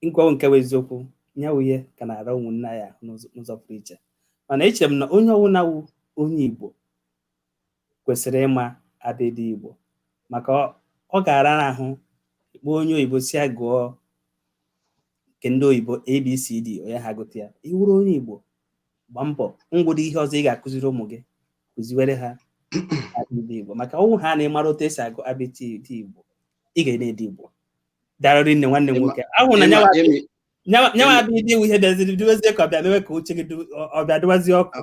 Nkwa nke bụ eziokwu, nyawu ihe ka na-ara ụmụnna ya n'ụzọ pụrụ iche. Mana echere m na onye ọwụna wụ onye Igbo kwesịrị ịma abịdị Igbo, maka ọ ga-ara ahụ ikpe onye oyibo si ya gụọ nke ndị oyibo ABCD, onye ha gụta ya. Ị wụrụ onye Igbo, gbaa mbọ ngwụrụ ihe ọzọ ị ga-akụziri ụmụ gị, kụziwere ha abịdị Igbo, maka ọnwụ ha na-ịmara otu esi agụ abịdị Igbo, ị ga na-ede Igbo. Darịrị nne nwanne m nwoke ahụ na nyawa abịdị iwu ihe bịaziri duwezie ka ọ bịa mewe ka uche gị ọ bịa dịwazie ọkụ.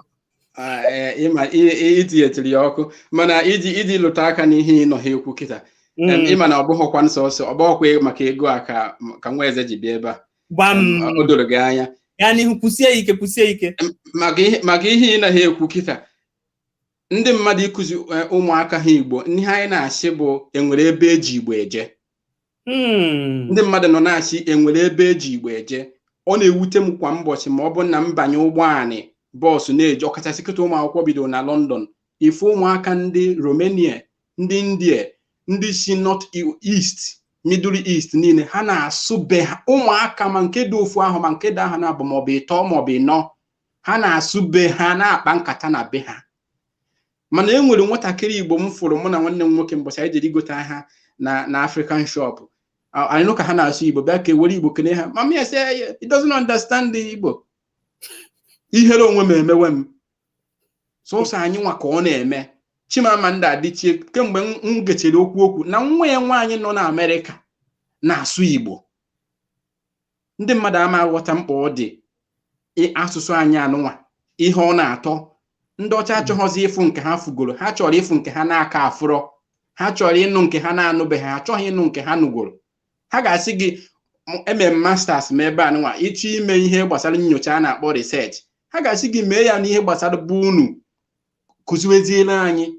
Ịma itinyetụrụ ya ọkụ, mana iji lụta aka n'ihe ị nọ ha ekwu kịta, ịma na ọ bụghịkwa nsọsọ, ọ bụghịkwa maka ego a ka nwa eze ji bịa ebe a. O doro gị anya. Gaa n'ihu, kwụsie ike, kwụsie ike. Maka ihe ị naghị ekwu kịta, ndị mmadụ ịkụzi ụmụaka ha Igbo, ihe anyị na-asị bụ enwere ebe eji Igbo eje. Ndị mmadụ nọ na-asị enwere ebe eji Igbo eje. Ọ na-ewute m kwa ụbọchị ma ọ bụ na m banye ụgbọ anị bọọsụ na-eje, ọkachasị kịta ụmụ akwụkwọ bidoro na London, ife ụmụaka ndị Romania, ndị India, ndị si North East, Middle East niile, ha na-asụ be ha. Ụmụaka ma nke dị ofu ahụ ma nke dị ahụ na-abụ maọbụ ịtọ maọbụ ịnọ, ha na-asụ be ha, na-akpa nkata na be ha. Mana e nwere nwatakịrị Igbo m fụrụ, mụ na nwanne m nwoke, mbọchị anyị jere igote ahịa na African shop, anyị nụ ka ha na-asụ Igbo, bịa ka ewere Igbo kene ha. Mama ya sị he doesn't understand the Igbo. Ihere onwe m emewe m. Sọsọ anyị nwa ka ọ na-eme. Chimamanda Adichie, kemgbe m gechere okwu na nwa ya nwaanyị nọ na Amerịka na-asụ Igbo, ndị mmadụ ama aghọta mkpa ọ dị asụsụ anyị anụnwa. Ihe ọ na-atọ ndị ọcha achọghọzi ịfụ nke ha fugoro, ha chọrọ ịfụ nke ha na-aka afụrọ, ha chọrọ ịnụ nke ha na-anụbeghị, ha achọghị ịnụ nke ha nụgoro. Ha ga-asị gị eme masters ma ebe anụnwa ịchọ ime ihe gbasara nyocha a na-akpọ research, ha ga-asị gị mee ya n'ihe gbasara bụ unu kụziweziela anyị.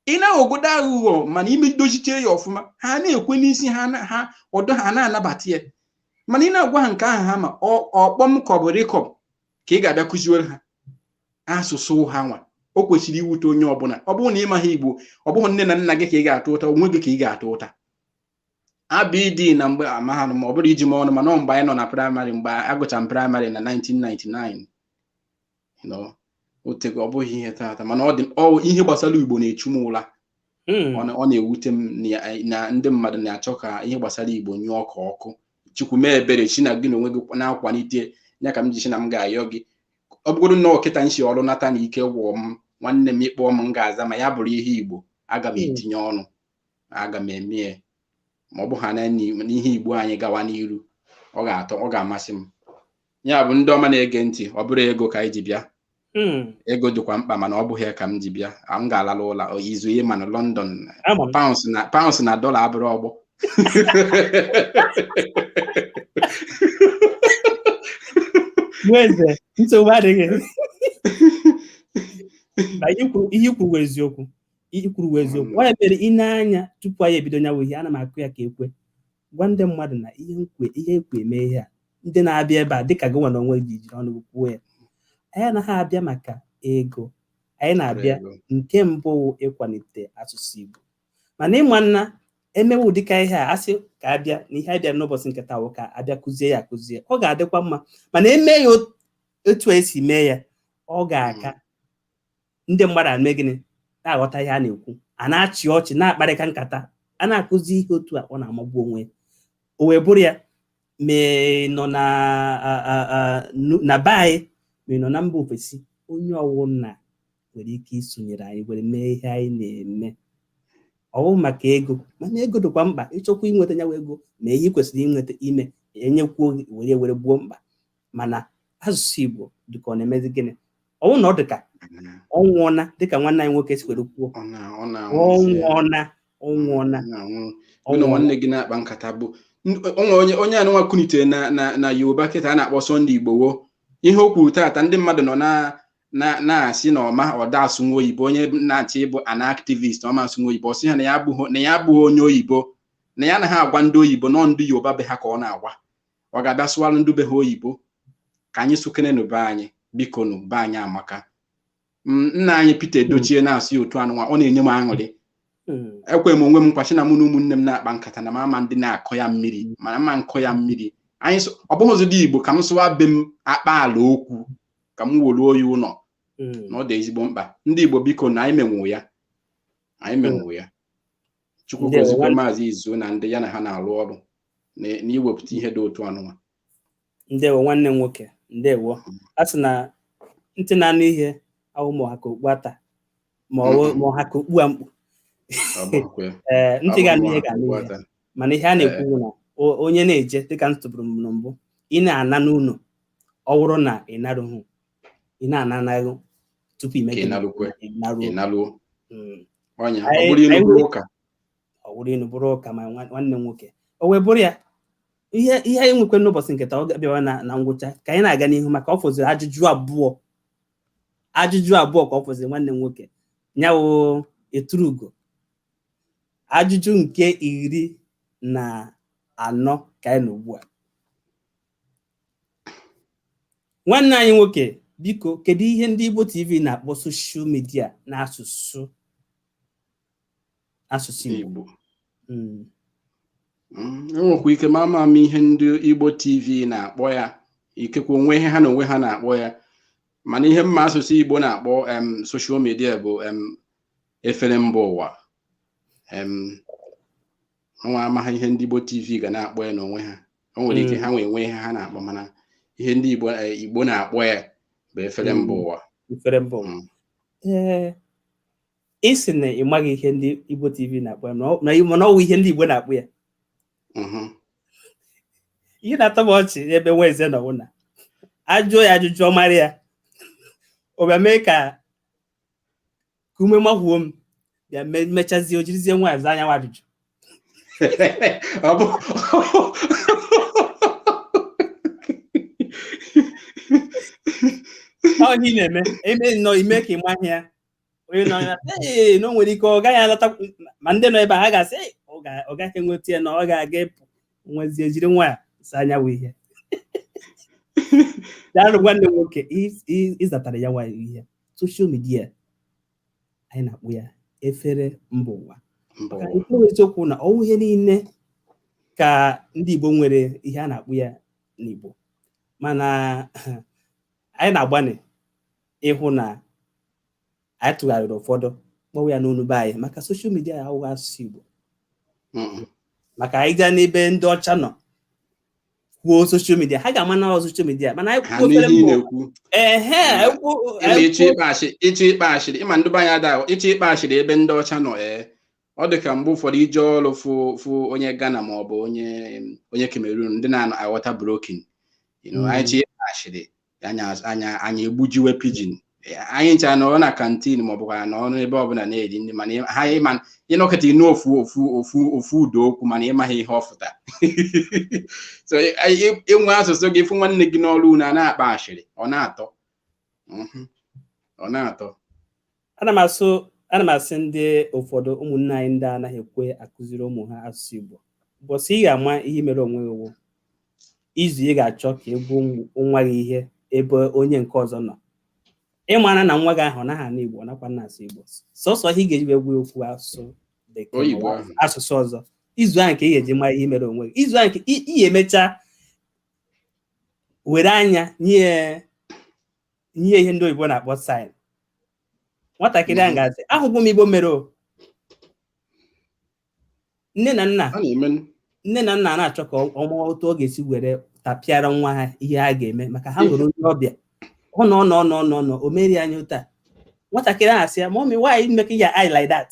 Ị na-aghọgodo aghụghọ, mana ime dozichie ya ọfụma, ha na-ekwe n'isi ha, ha ọdọ ha na-anabata ya. Mana ị na-agwa ha nke ahụ ha ma ọkpọm ka ọ bụ rịkọm ka ị ga-abịa kụziwere ha asụsụ ha nwa. O kwesịrị iwute onye ọbụla. Ọ bụrụ na ị maghị Igbo, ọ bụghị nne na nna gị ka ị ga-atụ ụta, onwe gị ka ị ga-atụ ụta. Abd na mgbe amaghị ma ọ bụrụ iji m ọnụ, mana ọ mgbe anyị nọ na praịmarị, mgbe agụcha m praịmarị na 1999, otego, ọ bụghị ihe taata, mana ọ dị ihe gbasara Igbo na-echu m ụra. Ọ na-ewute m na ndị mmadụ na-achọ ka ihe gbasara Igbo nyụọ ka ọkụ. Chukwu mee ebere, chi na gị na onwe gị na-akwalite ya ka m ji chi na m ga-ayọ gị. Ọ bụgoro nnọọ kịta nshi ọrụ nata na ike gwụọ m, nwanne m, ịkpọọ m, m ga-aza, ma ya bụrụ ihe Igbo, aga m etinye ọnụ, aga m eme ya. Ma ọ bụ ha n'ihe Igbo anyị gawa n'iru, ọ ga-atọ, ọ ga-amasị m. Ya bụ, ndị ọma na-ege ntị, ọ bụrụ ego ka anyị ji bịa, ego dịkwa mkpa, mana ọ bụghị ya ka m ji bịa. M ga-alala ụlọ izu ihe, mana London, pounds na dọla abụrụ ọgbọ. Nweze, nsogbu adịghị. Ihe ikwu eziokwu, ihe kwuru eziokwu. Ọ ya mere ị na-anya tupu anyị ebido nyawo ihe, ana m akụ ya ka ekwe gwa ndị mmadụ na ihe nkwe ihe ekwe eme ihe a. Ndị na-abịa ebe a dịka gị nwa na onwe gị jiri ọnụ kwuo ya, anyị anaghị abịa maka ego, anyị na-abịa nke mbụ ịkwalite asụsụ Igbo. Mana ịma nna emewu dịka ihe a asị ka abịa na ihe abịa n'ụbọchị nke taa ka abịa kụzie ya akụzie, ọ ga-adịkwa mma. Mana eme ya otu esi mee ya, ọ ga-aka ndị mmadụ ame gịnị na-aghọta ihe a na-ekwu, a na-achị ọchị, na-akparịka nkata, a na-akụzi ihe otu a, ọ na-amagbu onwe ya. O wee bụrụ ya, ma ị nọ na be anyị, ma ị nọ na mba ofesi, onye ọwụna nwere ike isonyere anyị were mee ihe anyị na-eme. Ọ wụ maka ego, mana ego dịkwa mkpa. Ịchọkwa inweta nyawa ego, ma ihe ị kwesịrị inweta ime enyekwuo gị were were gbuo mkpa. Mana asụsụ Igbo dịka ọ na-emezi gịnị, ọ wụ na ọ dịka ọ nwụọna, dịka nwanne anyị nwoke si were kwuo, ọ nwụọna, ọ nwụọna. Nwanne gị na-akpa nkata bụ onwe onye anụnwa kunitere na Yoruba kịta a na-akpọ Sunday Igboho. Ihe o kwuru taata, ndị mmadụ nọ na-asị na ọma ọda asụnwa oyibo, onye na-achọ ịbụ an activist ọma asụnwa oyibo, ọ sị ha na ya abụghị onye oyibo, na ya anaghị agwa ndị oyibo, nọ ndị Yoruba be ha ka ọ na-agwa. Ọ ga-abịa sụwalụ ndị be ha oyibo? Ka anyị sụkene n'be anyị, biko nụ, be anyị amaka. Nna anyị Peter Edochie na-asụ ya otu anụnwa, ọ na-enye m aṅụrị. Ekwe m onwe m nkwa sị na mụ na ụmụnne m na-akpa nkata na m ama ndị na-akọ ya mmiri, mana mma nkọ ya mmiri anyị. Ọ bụghịzi dị Igbo ka m sụwa be m akpa ala okwu, ka m woluo ya ụlọ, na ọ dị ezigbo mkpa. Ndị Igbo, biko, na anyị menwu ya, anyị menwu ya. Chukwu gozikwa Maazị Izu na ndị ya na ha na-arụ ọrụ na iwepụta ihe dị otu anụnwa. Ndewo, nwanne m nwoke, ndewo. A sị na ntị na-anụ ihe ahụ ma ọha ka okpu ata ma ọha ka okpu a mkpu. Ee, ntị ga-anụ ihe ga-anụ ihe. Mana ihe a na-ekwu na onye na-eje dịka m tụbụrụ m na mbụ, ị na-ana n'ụlọ, ọ wụrụ na ị narụghị, ị na-ana narụ tupu ime naruo. Ọ wụrụ ịnụ bụrụ ụka. Ma nwanne m nwoke, o wee bụrụ ya, ihe anyị nwekwe n'ụbọchị nke taa, ọ ga-abịawa na ngwụcha ka anyị na-aga n'ihu, maka ọ fọziri ajụjụ abụọ, ajụjụ abụọ ka ọ fọziri nwanne m nwoke nyawo eturu ugo. Ajụjụ nke 14 ka anyị nọ ugbu a. Nwanne anyị nwoke, biko, kedu ihe ndị Igbo TV na-akpọ social media n'asụsụ asụsụ Igbo? Igbo. Enwekwa ike ma ama m ihe ndị Igbo TV na-akpọ ya, ikekwe onwe ihe ha na onwe ha na-akpọ ya, mana ihe mma asụsụ Igbo na-akpọ social media bụ efere mba ụwa. Nwa amaghị ihe ndị Igbo TV ga na-akpọ ya n'onwe ha. O nwere ike ha nwee nwe ihe ha na-akpọ, mana ihe ndị Igbo Igbo na-akpọ ya bụ efere mba ụwa. Efere mba ụwa. Ee, ị sị na ị maghị ihe ndị Igbo TV na-akpọ ya, mana ọ wụ ihe ndị Igbo na-akpọ ya. Ihe na-atọ m ọchị ebe Nwaeze nọ bụ na ajụọ ya ajụjụ, ọ mara ya, ọ bịa mee ka ume makwuo m, bịa mechazie, o jirizie nwaanyị zaa anyanwụ ajụjụ. Ọ bụ Ọ ihe ị na-eme eme nnọọ ime ka ị maghị ya. Onye nọ ya, ee, na o nwere ike ọ gaghị alọta, ma ndị nọ ebe a, ha ga-asị, "Ee, ọ gaghị enweta ya, na ọ ga-aga ịpụ." Nwezie jiri nwaanyị zaa anyanwụ ihe. Daalụ, nwanne m nwoke, ịzatara ya nwaanyị ihe. Social media, anyị na-akpọ ya efere mba ụwa. Mba Maka ụwa. nke bụ eziokwu na ọwụ ihe niile ka ndị Igbo nwere ihe a na-akpọ ya n'Igbo, mana anyị na-agbanị ịhụ na anyị tụgharịrị ụfọdụ kpọwa ya n'onu be anyị, maka social media awụghị asụsụ Igbo. Maka anyị gaa n'ebe ndị ọcha nọ kwuo social media, ha ga-ama na ọ social media, mana anyị Ha kwuo nụ efere ihe ị mba ụwa na-ekwu. Ehe, anyị kwuo Ịma anyị ịchọ kwuo ịkpa ashịrị, ịchọ ịkpa ashịrị, ịma ndị be anyị ada ịchọ ịkpa ashịrị ebe ndị ọcha nọ. Ee, ọ dị ka mgbe ụfọdụ ije ọrụ fụ onye Ghana ma ọ bụ onye Cameroon, ndị na-aghọta broken. Anyị chọ ịkpa ashịrị, anya egbujiwe pidgin. Anyị ncha nọrọ na canteen ma ọ bụkwa nọrọ n'ebe ọbụla na-eri nri, mana ha ịma ịnọkọta ịnụ ofu ofu ofu ofu ụda okwu, mana ịmaghị ihe ọ fụta. So ịnwe asụsụ gị, fụ nwanne gị n'ọrụ unu a na-akpa ashịrị, ọ na-atọ. Ọ na-atọ. Ana m asị ndị ụfọdụ ụmụnne anyị ndị anaghị ekwe akụziri ụmụ ha asụsụ Igbo, ụbọchị ị ga-ama ihe mere onwe gị wụ izu ị ga-achọ ka ị gwa nwa gị ihe ebe onye nke ọzọ nọ. Ịmara na nwa gị ahụ ọ naghị anụ Igbo, ọ nakwa na-asụ Igbo, sọsọ ihe ị ga-eji wee gwa ya okwu asụsụ bekee Oyibo ma ọ bụ ahụ. asụsụ ọzọ, izu ahụ ka ị ga-eji mara ihe mere onwe gị. Izu ahụ ka ị ga-emecha were anya nye nye ihe ndị oyibo na-akpọ sign. Nwatakịrị ahụ ga-asị, "Ahụgwo m Igbo mere o." Nne na nna Ọ na-eme. Nne na nna na-achọ ka ọ mụọ otu ọ ga-esi were tapịara nwa ha ihe ha ga-eme, maka ha nwere onye ọbịa, ọ nọ nọ nọ nọ nọ, o merie anya ụta. Nwatakịrị ahụ asị ya, "Mommy, why you making your eye like that?"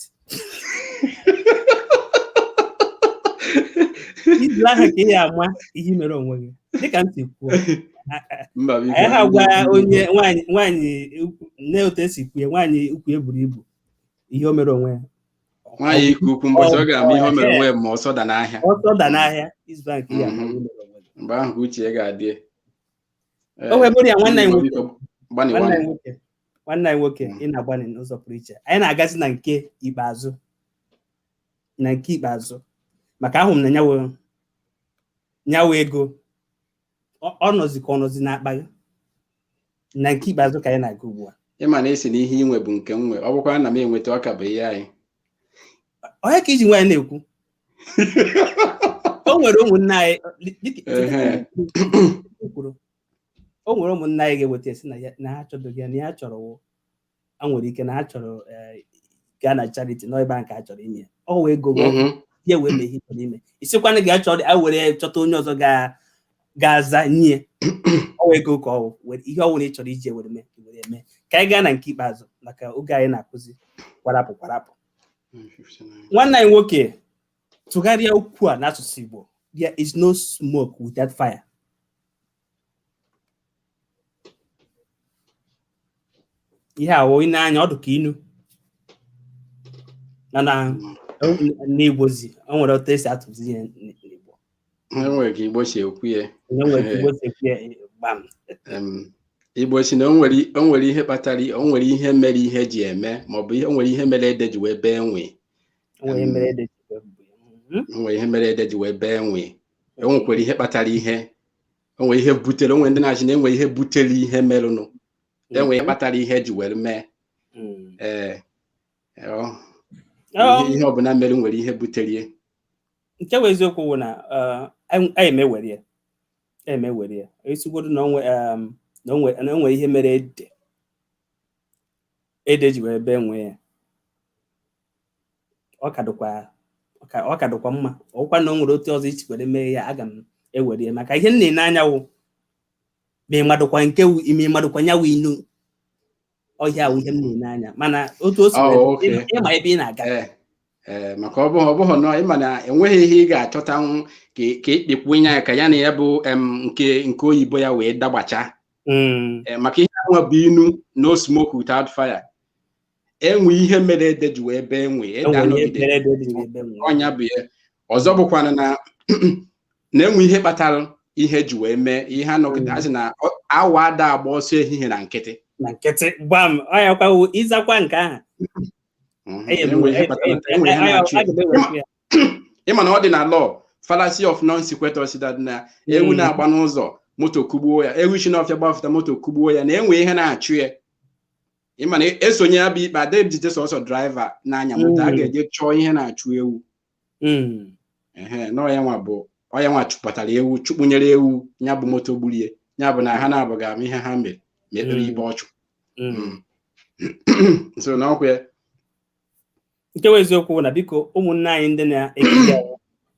Izu ahụ ka ị ya ama ihe mere onwe gị. Dịka m si kwuo, Mba, biko. Anyị ha gwa onye nwaanyị ukwu, nne, otu esi kwue nwaanyị ukwu eburu ibu ihe o mere onwe ya. Nwaanyị ikwu ukwu, mbọchị ọ ga-ama ihe o mere onwe ya ma ọsọ da n'ahịa. Ọsọ da n'ahịa, izu ahụ ka ị ya ama ihe mere onwe gị. Mgbe ahụ ka uche ya ga-adị. O wee bụrụ ya, nwanne anyị nwoke, Biko, gbanịwanụ. nwanne anyị nwoke, nwanne anyị nwoke, ị na-agbanị n'ụzọ pụrụ iche. Anyị na-agazi na nke ikpeazụ, na nke ikpeazụ, maka ahụ m na nyawo ego ọ nọzi ka ọ nọzi n'akpa gị. Na nke ikpeazụ ka anyị na-aga ugbu a. Ịma na esi na ihe inwe bụ nke m nwe, ọ bụkwa na m enweta ọka bụ ihe anyị. Onye ka iji nwaanyị na-ekwu? O nwere ụmụnne anyị dịka kwuru, o nwere ụmụnne anyị ga-eweta esi na na ha achọdoghị ya, na ya chọrọ wụ a nwere ike na ha chọrọ gaa na charity nọ ebe ahụ ka ha chọrọ inye ya. Ọ wee ego gị ya wee mee ihe ị chọrọ ime, isikwana gị achọrọ a were chọta onye ọzọ ga-aza nye ọ wee ego ka ọ wụ were ihe ọ bụla ị chọrọ iji were mee, were mee. Ka anyị gaa na nke ikpeazụ, maka oge anyị na-akụzi kwarapụ kwarapụ. Nwanne anyị nwoke, tụgharịa okwu a n'asụsụ Igbo: "There is no smoke without fire." Ihe a wụ ị na-anya ọdụ ka inu, mana n'Igbozi o nwere otu esi atụzi ihe n'Igbo. Enwere ka Igbo si ekwu ya. Onye nwere ka Igbo si ekwu ya, gbam. Igbo si na o nwere ihe kpatara, o nwere ihe mere ihe ji eme, maọbụ o nwere ihe mere ede ji wee bee nwe. O nwere ihe mere ede ji wee bee. O nwere ihe mere ede ji wee bee nwe. O nwekwara ihe kpatara ihe. O Onwe ihe butere, onwe ndị na-achị na enwe ihe butere ihe merụnụ, enwe ihe kpatara ihe ji were mee. Ee, ihe ọbụla mere nwere ihe butere ihe. Nke bụ eziokwu bụ na anyị emewere ya esigodo na onwe ihe mere ede ji wee bee nwee ya, ọ ka dịkwa mma. Ọkwa na o nwere otu ọzọ isi were mee ya, aga m ewere ya maka ihe m na-ene anya wụ ma ịmadụkwa nke ime ịmadụkwa nyawu inu ọhịa wụ ihe m na-ene anya, mana otu o si ịma ebe ị na-aga. Ee, maka ọ bụghị nọ ịma na enweghị ihe ị ga-achọtanwu ka ịkpịkwunye ya ka ya na ya bụ nke oyibo ya wee dagbacha. Maka ihe ahụ bụ inu, no smoke without fire. Enwe ihe mere ede ji wee bee enwe ede anọgide ọnya bụ ya. Ọzọ bụkwana na na-enwe ihe kpatara ihe ji wee mee ihe anọgide, asị na awa ada agba ọsọ ehihie na nkịtị. Na nkịtị gbam ọya kwawo ịzakwa nke ahụ. Ịma na ọ dị na law, fallacy of non sequitur, that na ewu na-agba n'ụzọ moto kugbuo ya, ewu si n'ọfịa gbafụta moto kugbuo ya, na enwe ihe na-achụ ya. Ịma na esonye ya bụ ikpe ada ejide sọsọ draiva na-anya moto, a ga-eje chọọ ihe na-achụ ewu. Ehe, na ọya nwa chụpụtara ewu, chụkpunyere ewu ya bụ moto gburie ya, bụ na ha na-abụghị ama ihe ha mere ma ekpere ibe ọchụ. So na ọkwa ya. Nke bụ eziokwu na biko ụmụnne anyị ndị na-ekiri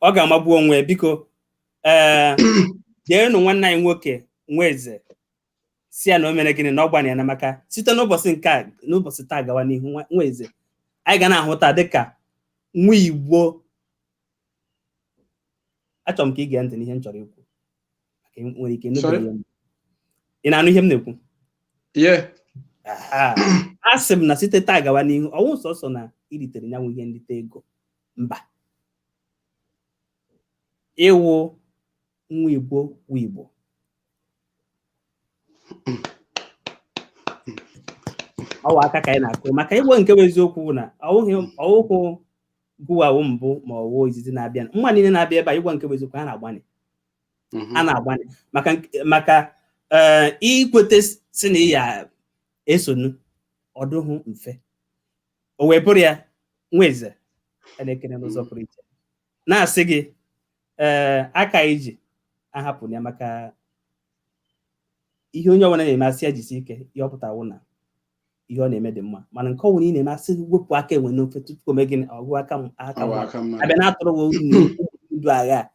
ọ ga-amagbu onwe, biko ee jeenụ nwanne anyị nwoke Nweze si ya na o mere gịnị na ọ gbana ya na maka site n'ụbọchị nke a n'ụbọchị taa gawa n'ihu, Nweze anyị ga na-ahụta dịka nwa Igbo. Achọrọ m ka ị gee ntị n'ihe m chọrọ ikwu, maka nwere ike ị na-anụ ihe m na-ekwu. A sị m na site taa gawa n'ihu, ọnwụ sọsọ na iritere nyanwụ ihe nrite ego mba, ịwụ nwa Igbo wụ Igbo. Ọwa aka ka anyị na-akụ maka Igbo. Nke bụ eziokwu na ọwụhụ gụwawo mbụ ma ọwụ izizi na-abịa, mma niile na-abịa ebe a, Igbo nke bụ eziokwu ha na-agbani, ha na-agbani maka ikwete si na ya esonu ọdụhụ mfe. O wee bụrụ ya, Nweze na-ekene n'ụzọ pụrụ iche na-asị gị ee aka iji ahapụ ya maka ihe onye ọbụla na-eme, asị ya jisi ike, ihe ọ pụtara na ihe ọ na-eme dị mma, mana nke ọbụla ị na-eme asị wepụ aka enwe n'ofe tupu ome gịnị ọgụ aka abịa na-atụrụ ndụ agha,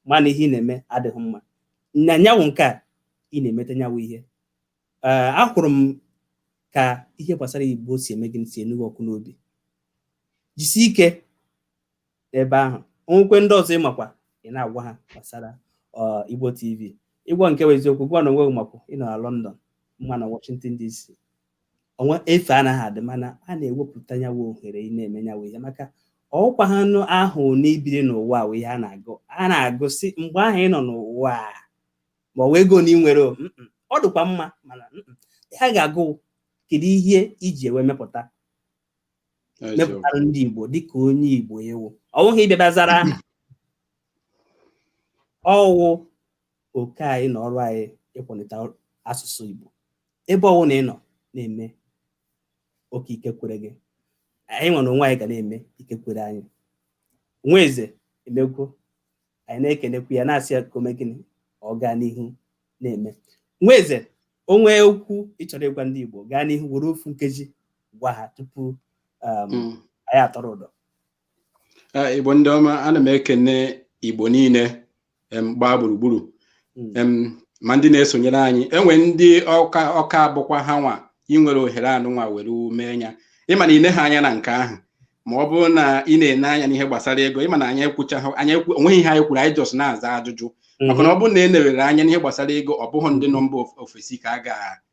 mana ihe ị na-eme adịghị mma na nyanwụ nke a ị na-emete nyanwụ ihe. Ee, ahụrụ m ka ihe gbasara Igbo si eme gịnị si enughi ọkụ n'obi. Jisie ike n'ebe ahụ, onwekwe ndị ọzọ ịmakwa ị na-agwa ha gbasara Igbo TV. Ịgwa nke bụ eziokwu, gwa na onwe gị makwa ị nọ na London mma na Washington DC, onwe efe anaghị adị, mana a na-ewepụta nyawa ohere ị na-eme nyawa ihe maka ọkwa ha nụ ahụ n'ibiri n'ụwa wụ ihe a na-agụ a na-agụsị mgbe ahụ ị nọ n'ụwa ma ọ wee ego na ị nwere ọ dịkwa mma, mana ha ga-agụ kedu ihe iji ewe mepụtara ndị Igbo dịka onye Igbo ewu. Ọ bụghị ịbịa zara aha ọwụ oke anyị na ọrụ anyị ịkwalite asụsụ Igbo ebe ọwụ na ị nọ na-eme oke ike kwere gị, anyị nwere onwe anyị ga na-eme ike kwere anyị. Nweze emekwu anyị na-ekenekwu ya na-asị ya ka ome gịnị ọ gaa n'ihu na-eme. Nweze, o nwee okwu ị chọrọ ịgwa ndị Igbo, gaa n'ihu were ofu nkeji gwa ha tupu anyị atọrọ ụdọ. Igbo ndị ọma, ana m ekene Igbo niile gbaa gburugburu, ma ndị na-esonyere anyị, enwe ndị ọka bụkwa ha nwa inwere ohere anụnwa were mee ya. Ịma na ine ha anya na nke ahụ, ma ọ bụrụ na ị na-ene anya n'ihe gbasara ego, ịma na anyị ekwuchaghị, anyị onweghị ihe anyị kwuru, anyị just na-aza ajụjụ. Maka na ọ bụrụ na e lewere anya n'ihe gbasara ego, ọ bụghị ndị nọ mba ofesi ka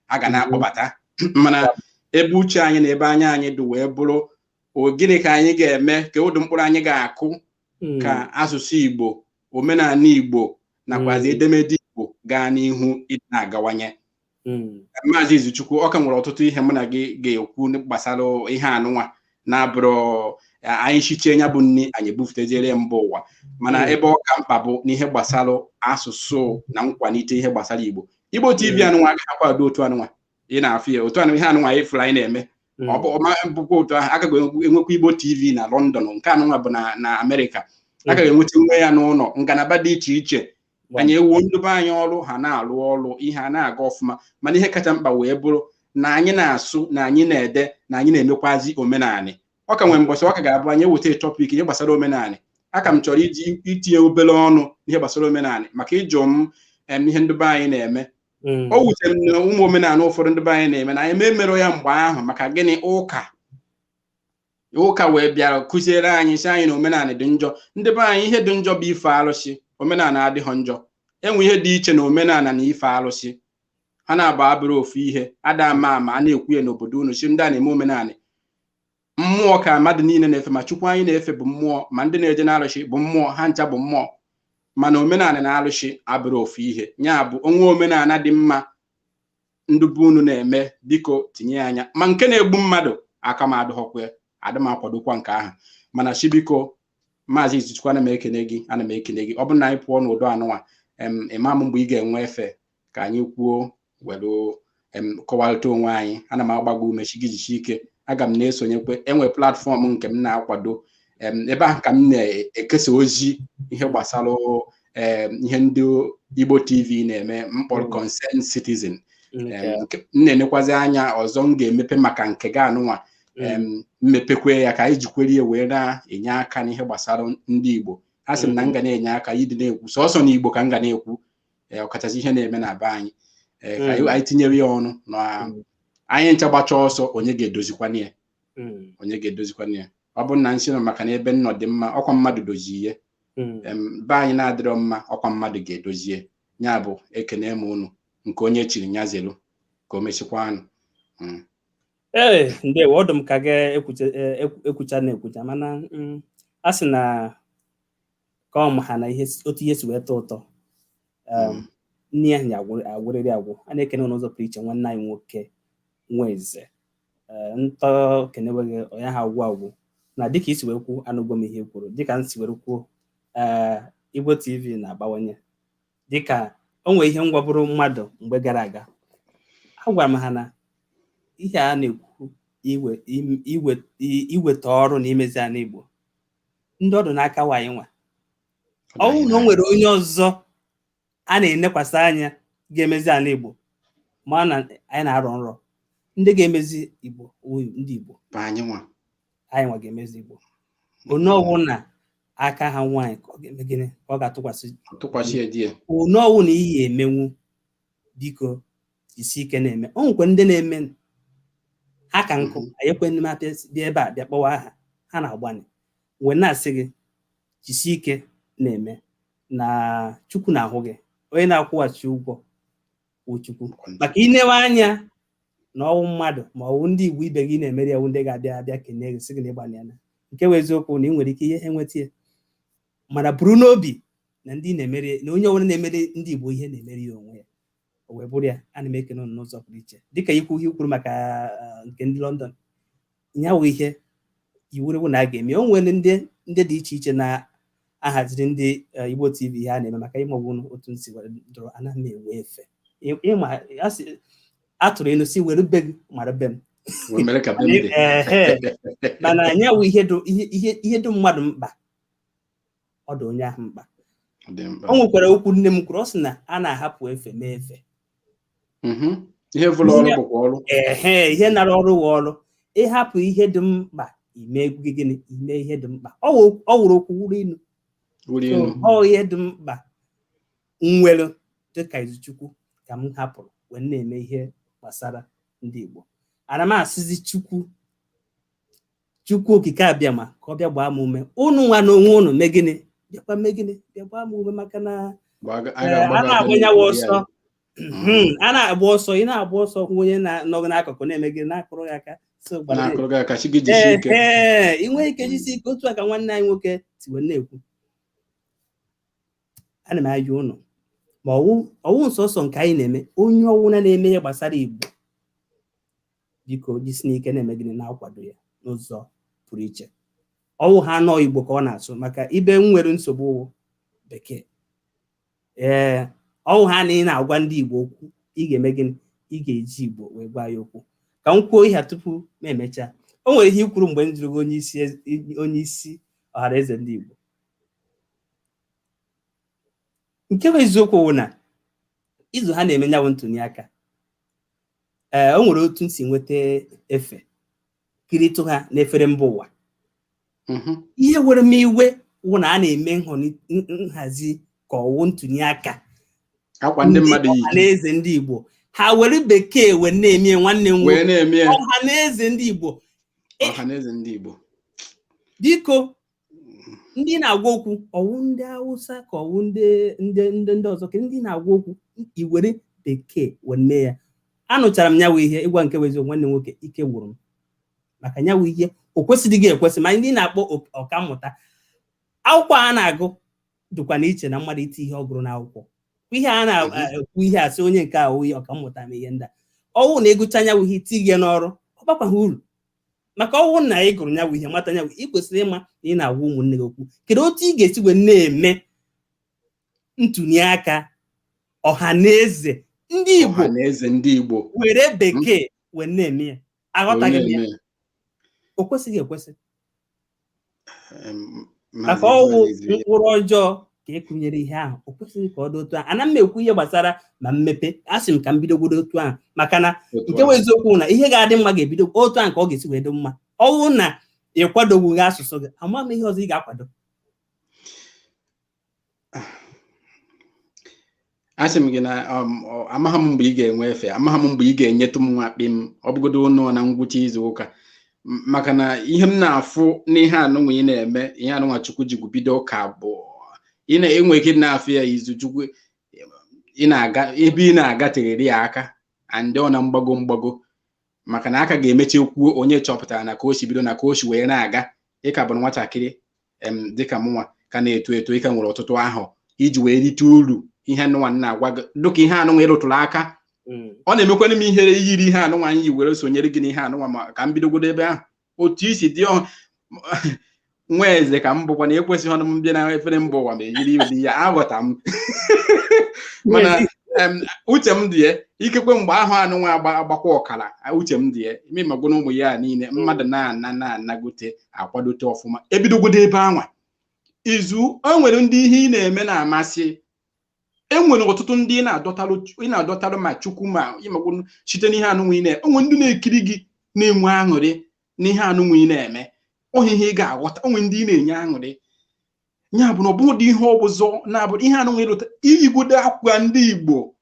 a ga na-akpọbata, mana ebe uche anyị na ebe anya anyị dị wee bụrụ gịnị ka anyị ga-eme ka ụdị mkpụrụ anyị ga-akụ ka asụsụ Igbo, omenala Igbo nakwazi edemede Igbo gaa n'ihu ịdị na-agawanye. Maazị Izuchukwu, ọ ka nwere ọtụtụ ihe mụ na gị ga-ekwu gbasara ihe anụnwa. Na-abụrụ anyị chichie ya bụ nri, anyị ebufuteziere mba ụwa. Mana ebe ọ ka mkpa bụ n'ihe gbasara asụsụ na nkwalite ihe gbasara Igbo. Igbo TV anụnwa agaghị akwado otu anụnwa ị na-afụ ya, otu anụ ihe anụnwa anyị fụrụ anyị na-eme. Ọ bụ bụkwa otu ahụ agaghị enwekwa Igbo TV na London, nke anụnwa bụ na Amerịka, agaghị enweta nwe ya n'ụlọ ngalaba dị iche iche. Anyị ewuo ndụbe anyị ọrụ, ha na-arụ ọrụ, ihe a na-aga ọfụma. Mana ihe kacha mkpa wee bụrụ na anyị na-asụ, na anyị na-ede, na anyị na-emekwazi omenanị. Ọ ka nwere mbọsị ọ ka ga-abụ anyị eweta topic ihe gbasara omenanị. Aka m chọrọ iji itinye obere ọnụ n'ihe gbasara omenanị maka ịjụ m ihe ndụbe anyị na-eme. O wutere m na ụmụ omenala ụfọdụ ndụbe anyị na-eme na anyị emerọ ya mgbe ahụ. Maka gịnị? Ụka wee bịara kụziere anyị, sị anyị na omenala dị njọ. Ndị be anyị, ihe dị njọ bụ ife arụsị, omenala adịghị njọ. Enwe ihe dị iche na omenala na ife arụsị. Ha na-abụ abụrụ ofu ihe. Ada ama ama a na-ekwu ya n'obodo unu, si ndị a na-eme omenala. Mmụọ ka mmadụ niile na-efe, ma Chukwu anyị na-efe bụ mmụọ, ma ndị na-eje na-arụsị bụ mmụọ, ha ncha bụ mmụọ. Mana omenala na arụsị abụrụ ofu ihe. Ya bụ, onwe omenala dị mma ndị be unu na-eme, biko tinye ya anya. Ma nke na-egbu mmadụ, aka m adịghọkwa ya, adị m akwadokwa nke ahụ. Mana chi, biko, Maazị Izuchukwu, ana m ekene gị, ana m ekene gị. Ọ bụrụ na anyị pụọ n'ụdọ anụnwa, ịma m mgbe ị ga-enwe efe ka anyị kwuo were kọwarịta onwe anyị. Ana m agba gị ume, chi gị jichi ike. Aga m na-esonyekwe. Enwe platform nke m na-akwado ebe ahụ ka m na-ekesa ozi ihe gbasara ihe ndị Igbo TV na-eme, mkpọrọ Concerned Citizen. M na-enekwazi anya ọzọ m ga-emepe maka nke gị anụnwa, mmepekwe ya ka anyị jikwere ya wee na-enye aka n'ihe gbasara ndị Igbo. A sị m na m ga na-enye aka ịdị na-ekwu sọsọ na Igbo ka m ga na-ekwu, ọkachasị ihe na-eme na be anyị, ka anyị tinyere ya ọnụ na anyị ncha gbacha ọsọ. Onye ga-edozikwana ya? Onye ga-edozikwana ya? Ọ bụrụ na nsị nọ maka na ebe nnọ dị mma, ọkwa mmadụ dozie ihe. Be anyị na-adịrọ mma, ọkwa mmadụ ga-edozie ya. Bụ ekene m unu, nke onye chiri ya zelu, ka o mesikwa anụ. Ee, ndewo. Ọdụ m ka ga-ekwucha na-ekwucha, mana a sị na ka ọ ma ha na ihe otu ihe si wee tọọ ụtọ, nne ya agwụrịrị agwụ. A na-ekene n'ụzọ pụrụ iche nwanne anyị nwoke Nweze ntọ keneweghị onye ha agwụ agwụ. Na dịka isi wee kwu, anụgo m ihe kwuru. Dịka m si were kwuo, ee, Igbo TV na-abawanye. Dịka o nwere ihe ngwabụrụ mmadụ mgbe gara aga, agwara m ha na ihe a na-ekwu iweta ọrụ na imezi ala Igbo, ndị ọdụ n'aka nwaanyị nwa ọnwụ na o nwere onye ọzọ a na-enekwasị anya ga-emezi ala Igbo, ma na anyị na-arọ nrọ. Ndị ga-emezi Igbo, ndị Igbo anyị nwa ga-emezi Igbo. Onye ọwụ na aka ha nwaanyị ka ọ ga-eme gịnị, ka ọ ga-atụkwasị onye ọwụ na iyi emenwu. Biko, isi ike na-eme. O nwekwa ndị na-eme ha ka nkụ. Anyị ekwe m bịa ebe a bịa kpọwa aha ha na-agbani wee na-asị gị jisie ike na-eme, na Chukwu na-ahụ gị. Onye na-akwụghachi ụgwọ wụ Chukwu. Maka inewe anya na ọwụ mmadụ ma ọwụ ndị Igbo ibe gị na-emeri ewu, ndị ga-abịa abịa kelee gị, sị gị na ịgbalị ya, nke bụ eziokwu na ị nwere ike ihe enweta ya. Mana buru n'obi na ndị na-emeri, na onye ọbụla na-emeri ndị Igbo ihe, na-emeri ya onwe ya. O wee bụrụ ya, ana m ekene unu n'ụzọ pụrụ iche. Dịka ikwu ihe kwuru maka nke ndị London ya, wụ ihe iwurewu na a ga-eme. O nwere ndị dị iche iche na-ahaziri ndị Igbo TV ihe a na-eme maka ịmagbu otu nsi were dọrọ. Ana m enwe efe ịma atụrụ elu si were be gị mara be m, mana ya wụ ihe dị mmadụ mkpa, ọ dị onye ahụ mkpa. O nwekwara okwu nne m kwuru, ọ sị na a na-ahapụ efe mee efe. Ihe vụrụ ọrụ bụkwa ọrụ. Ehe, ihe nara ọrụ wụ ọrụ. Ịhapụ ihe dị mkpa, ime gịnị? Ime ihe dị mkpa. Ọ wụrụ okwu wuru inu. Ọ ihe dị mkpa nwere dịka Izuchukwu ka m hapụrụ wee na-eme ihe gbasara ndị Igbo. Ana m asịzi Chukwu, Chukwu Okike Abịama, ka ọ bịa gbaa m ume. Unu nwa na onwe unu mee gịnị? Bịakwa mee gịnị? Bịa gbaa m ume, maka na a na-agba ọsọ, a na-agba ọsọ, ị na-agba ọsọ hụ onye nọ n'akụkụ na-eme gịnị? Na-akụrụ gị aka. Ee, ị nwee ike jisi ike. Otu a ka nwanne anyị nwoke tiwe na-ekwu. Ana m ayọ ụnụ, ma ọwụ nsọsọ nke anyị na-eme, onye ọwụna na-eme ihe gbasara Igbo, biko jisi n'ike na-eme gịnị? Na-akwado ya n'ụzọ pụrụ iche. Ọwụ ha nọ Igbo ka ọ na-asụ, maka ibe m nwere nsogbu wụ Bekee. Ee, ọwụ ha na ị na-agwa ndị Igbo okwu, ị ga-eme gịnị? Ị ga-eji Igbo wee gwa ya okwu. Ka m kwuo ihe a tupu m emechaa. O nwere ihe i kwuru mgbe m jụrụ gị onye isi Ọhanaeze ndị Igbo. Nke bụ eziokwu wụ na izu ha na-eme nya bụ ntụli aka, ee, o nwere otu m si nweta efe kiritụ ha n'efere mba ụwa. Ihe were m iwe wụ na a na-eme nhazi ka ọwụ ntụli aka akwa ndị mmadụ yi. Ọhanaeze ndị Igbo, ha were Bekee wee na-eme, nwanne m wee nwoke. Na-eme ya. Ọhanaeze ndị Igbo. Ọhanaeze ndị Igbo. Biko, ndị na-agwa okwu, ọwụ ndị Awụsa ka ọwụ ndị ọzọ, ka ndị na-agwa okwu i were Bekee wee mee ya. Anụchara m nyawu ihe. Ịgwa nke bụ eziokwu, nwanne m nwoke, ike gwụrụ m maka nyawu ihe. O kwesịrị ekwesị ma ndị na-akpọ ọkammụta akwụkwọ a na-agụ dịkwa na iche na mmadụ iti ihe ọ gụrụ n'akwụkwọ, ihe a na-ekwu, ihe a sị onye nke a oyi ọkammụta ma ihe ndị a, ọwụ na ịgụcha nyawu ihe, iti ya n'ọrụ, ọ bakwaghị uru. Maka ọwụ na ị gụrụ nyawu ihe, mata nyawu, ị kwesịrị ịma na ị na-agwa ụmụnne gị okwu. Kedu otu ị ga-esi wee na-eme ntụli aka ọha na eze ndị Igbo Ọha na eze ndị Igbo were Bekee wee na-eme ya? Aghọtaghị m ya. Na-eme ya. O kwesịghị ekwesị. Maazị maka ọwụ Maazị Ezue. Mkpụrụ ọjọọ ka e kụnyere ihe ahụ. O kwesịghị ka ọ dị otu ahụ. Ana m ekwu ihe gbasara ma mmepe, asị m ka m bidogoro otu ahụ, maka na Otu nke ahụ. bụ eziokwu na ihe ga-adị mma ga-ebido otu ahụ ka ọ ga-esi wee dị mma. Ọwụ na ị kwadogbughị asụsụ gị, ama m ihe ọzọ ị ga-akwado. Asị m gị na amaghị m mgbe ị ga-enwe efe, amaghị m mgbe ị ga-enyetụ m nwa akpị m, ọ bụgodo ụnọ na ngwụcha izu ụka, maka na ihe m na-afụ n'ihe anụnwa ị na-eme, ihe anụnwa Chukwu ji bido ụka bụ ị na-enwe ike na-afụ ya izu Chukwu ị na-aga ebe ị na-aga teghere ya aka and ọ na mgbago mgbago, maka na aka ga-emechi kwuo onye chọpụtara na ka o si bido na ka o si wee na-aga. Ị ka bụ nwatakịrị, dịka mụnwa ka na-eto eto, ị ka nwere ọtụtụ ahụ iji wee rite uru ihe anụnwa m na-agwa gị, dịka ihe anụnwa ị rụtụrụ aka. Ọ na-emekwana m ihere iyiri ihe anụnwa anyị yi were sonyere gị n'ihe anụnwa, ma ka m bidogodo ebe ahụ otu isi dị nwa eze ka m bụkwa na ekwesịghị ọnụ m bịa na efere mba ụwa ma eyiri ụdị ya. Aghọta m, mana uche m dị ya, ikekwe mgbe ahụ anụnwa agbakwa ọkara, uche m dị ya ime magụ na ụmụ ya niile mmadụ na-ana na-anagote akwadote ọfụma, ebidogodo ebe anwa izu. O nwere ndị ihe ị na-eme na-amasị, e nwere ọtụtụ ndị ị na-adọtarụ ma Chukwu ma ịmagụ site n'ihe anụnwa ị na-eme. O nwere ndị na-ekiri gị na-enwe aṅụrị n'ihe anụnwa ị na-eme. Ọ ihe ị ga-aghọta, o nwere ndị ị na-enye aṅụrị, ya bụ na ọ bụghị ihe ọbụzọ na-abụ ihe anụnwa ịlụta iyigodo akwa ndị Igbo.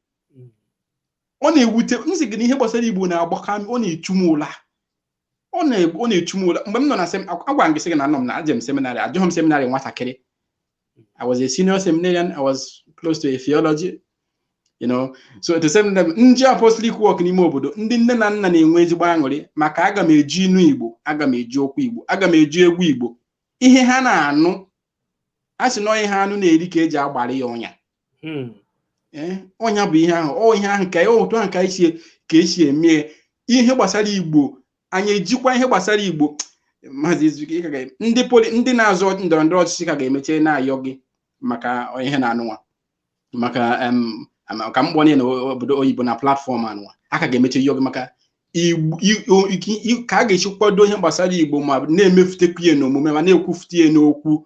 Ọ na-ewute m sị gị na ihe gbasara Igbo na-agbaka m, ọ na-echu m ụla, ọ na-echu m ụla. Mgbe m nọ na agwa m gị sị gị na anọ m na ajem seminarị, ajụghị m seminarị nwatakịrị. I was a senior seminarian. I was close to a theology. So at the same time, ndị apostolic work n'ime obodo, ndị nne na nna na-enwe ezigbo aṅụrị maka aga m eji inu Igbo, aga m eji okwu Igbo, aga m eji egwu Igbo. Ihe ha na-anụ, a sị na ihe anụ na-eri ka eji agbara ya ọnya. Ọnya bụ ihe ahụ, ọ ihe ahụ ka otu ahụ ka esi eme ihe gbasara Igbo. Anyị ejikwa ihe gbasara Igbo. Maazị Ezuike, ndị poli ndị na-azọ ndọrọ ndọrọ ọchịchị ka ga-emeche na-ayọ gị maka ihe na-anụnwa, maka ka mkpọ na obodo oyibo na platform anụnwa, a ka ga-emeche yọ gị maka ka a ga-esi kwado ihe gbasara Igbo, ma na-emefutekwu ya n'omume, ma na-ekwufute ya n'okwu.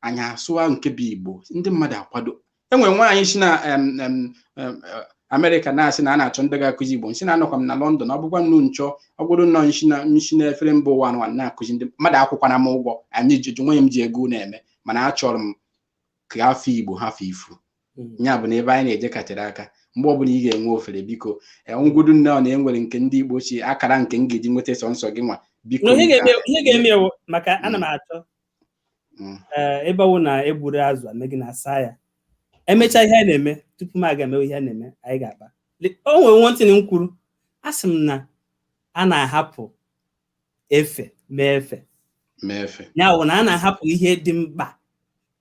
Anyị asụwa nke bụ Igbo, ndị mmadụ akwado. Enwere nwaanyị si na Amerịka na-asị na a na-achọ ndị ga-akụzi Igbo. Nsi na-anọkwa m na London, ọ bụkwa nnu nchọ, ọ bụrụ nnọọ nshi na efere mba ụwa anụnwa na-akụzi ndị mmadụ, akwụkwana m ụgwọ. Anyị ji nwe m ji ego na-eme, mana achọrọ m ka afọ Igbo hafụ ifu. Ya bụ na ebe anyị na-eje katere aka. Mgbe ọbụla ị ga-enwe ofere, biko, ngwudu nne ọ na-enwere nke ndị Igbo chi akara nke m ga-eji nweta sọ nsọ gị nwa, biko. Ihe ga-eme, maka ana m achọ ebe ọwụ na egburu azụ ame gị na asa ya, emechaa ihe a na-eme tupu m aga emewe ihe a na-eme, anyị ga-akpa. O nwere nwantịn m kwuru, a sị m na a na-ahapụ efe mee efe. Mee efe. Ya wụ na a na-ahapụ ihe dị mkpa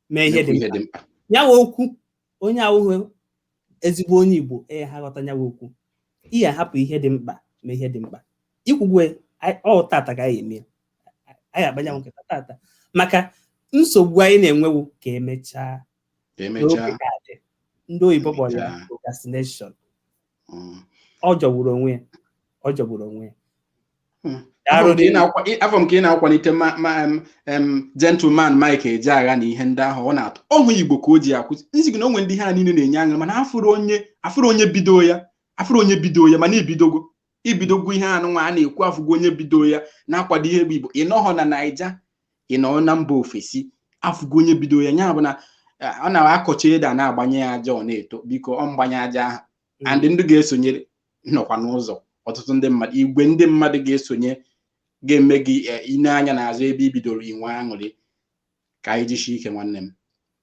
mee ihe dị mkpa. Ya wụ okwu onye awụghị ezigbo onye Igbo, ee, ha ghọta ya wụ okwu. Ihe ahapụ ihe dị mkpa mee ihe dị mkpa ikwugwe ọ tata ka anyị eme. Anyị ga-akpa nyanwụ nkata tata maka nsogbu anyị na-enwewu ka emechaa. Ka emechaa. N'oge ga-adị. Ndị oyibo kpọrọ ya Emechaa. procrastination. Ọ jọgburu onwe ya, ọ jọgburu onwe ya. Afọ m ka ị afọ m ka ị na-akwalite ma gentleman Mike Ejeagha na ihe ndị ahụ ọ na-atọ ọhụ Igbo ka o ji akwụsị nzi gị na onwe ndị ihe a niile na-enye aṅụrị, mana afụrụ onye, afụrụ onye bido ya, afụrụ onye bido ya, mana ibidogo ihe anụnwa a na-ekwu, afụgo onye bido ya na-akwado ihe bụ Igbo. Ị nọghọ na Naija, ị nọ na mba ofesi, afụgo onye bido ya. Nya bụ na ọ na-akọcha ede a na-agbanye ya aja, ọ na-eto. Biko, ọ mgbanye aja ahụ and ndị ga-esonyere nọkwa n'ụzọ. Ọtụtụ ndị mmadụ, igwe ndị mmadụ ga-esonye ga-eme gị ine anya n'azụ ebe i bidoro inwe aṅụrị. Ka anyị jisie ike, nwanne m.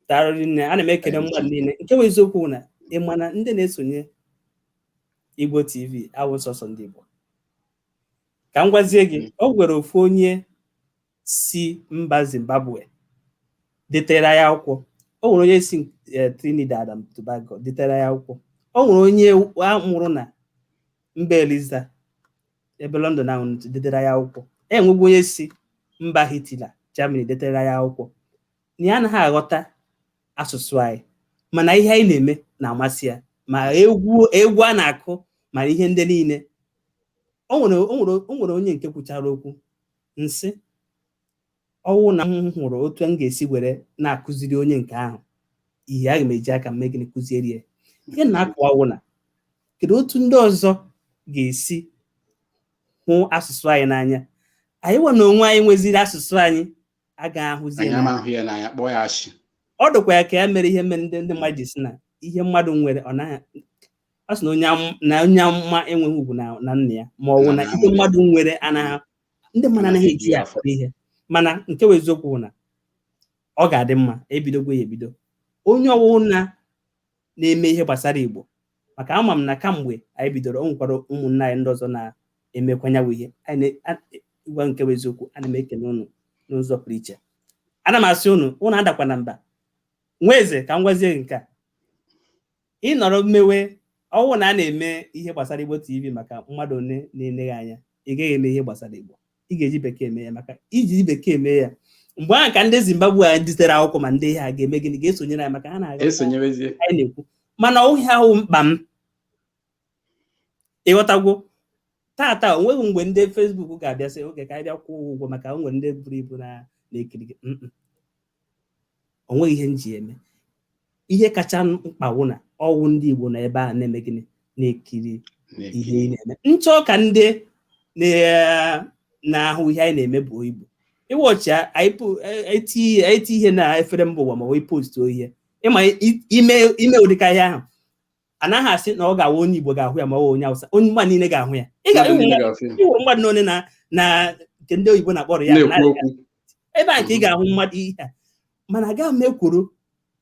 Daalụ nne. Ana m ekele mmadụ niile. Nke bụ eziokwu na ị ma na ndị na-esonye Igbo TV awụ sọsọ ndị Igbo. Ka m gwazie gị, o nwere ofu onye si mba Zimbabwe detere ya akwụkwọ, o nwere onye si Trinidad and Tobago detere ya akwụkwọ, o nwere onye a mụrụ na mba Eliza ebe London ahụ detere ya akwụkwọ, e nwegwu onye si mba Hitler Germany detere ya akwụkwọ na ya anaghị aghọta asụsụ anyị, mana ihe anyị na-eme na-amasị ya, ma egwu egwu a na-akụ, ma ihe ndị niile. O nwere onye nke kwuchara okwu nsị ọwụ na m hụrụ otu m ga-esi were na-akụziri onye nke ahụ ihe, aga m eji aka m mee gịnị, kụziere ya ihe na-akụwa wụ na kedu otu ndị ọzọ ga-esi hụ asụsụ anyị n'anya. Anyị nwe na onwe anyị nweziri asụsụ anyị agaghị ahụzi anyị ya ama n'anya. Ahụ ya n'anya, kpọọ ya asị. Ọ dịkwa ya ka ya mere ihe mere ndị mmadụ ji si na ihe mmadụ nwere ọ naghị, ọ sị na onye na onye amụma enweghị ugwu na nna ya, ma ọ bụ na Na ihe nna ya. mmadụ nwere anaghị, ndị mmadụ anaghị eji ya afọ. akpọrọ ihe. Mana nke bụ eziokwu bụ na ọ ga-adị mma ebidogwo ya ebido. Onye ọwụna na-eme ihe gbasara Igbo, maka ama m na kamgbe anyị bidoro, o nwekwara ụmụnne anyị ndị ọzọ na-emekwanyawu ihe anyị ịgwa. Nke bụ eziokwu, ana m ekene unu n'ụzọ pụrụ iche. Ana m asị unu, unu adakwa na mba. Nwa eze, ka m gwazie gị nke a, ị nọrọ mewe ọwụ na a na-eme ihe gbasara Igbo TV maka mmadụ one na-eleghị anya, ị gaghị eme ihe gbasara Igbo, ị ga-eji bekee mee ya, maka iji bekee mee ya mgbe ahụ ka ndị Zimbabwe a ditere akwụkwọ ma ndị ihe a ga-eme gịnị, ga-esonyere anyị, maka ha na-aghọta Esonyerezie. anyị na-ekwu. Mana ọwụghị ahụ mkpa m, ịghọtagwo? Tata o nweghị mgbe ndị Facebook ga-abịa sị oge ka anyị bịa kwụọ ụgwọ maka o nwere ndị buru ibu na na-ekiri gị. O nweghị ihe m ji eme. Ihe kacha mkpa wụ na ọwụ ndị Igbo nọ ebe a na-eme gịnị, na-ekiri ihe ị na-eme. Nchọ ka ndị na-ahụ ihe anyị na-eme bụ Igbo ịwọchi anyị eti ihe na efere mba ụwa, ma ọ post ihe ịma ime ime ụdịka ihe ahụ, anaghị asị na ọ ga-awụ onye Igbo ga-ahụ ya ma ọ wụ onye Awụsa, onye mmadụ niile ga-ahụ ya. Ị Mmadụ ga-ịhụ niile ga-afụ ya. ịhụ mmadụ n'one na nke ndị oyibo na-akpọrọ ya na-ekwu okwu ebe a nke ị ga-ahụ mmadụ ihe a. Mana agaghị m ekwuru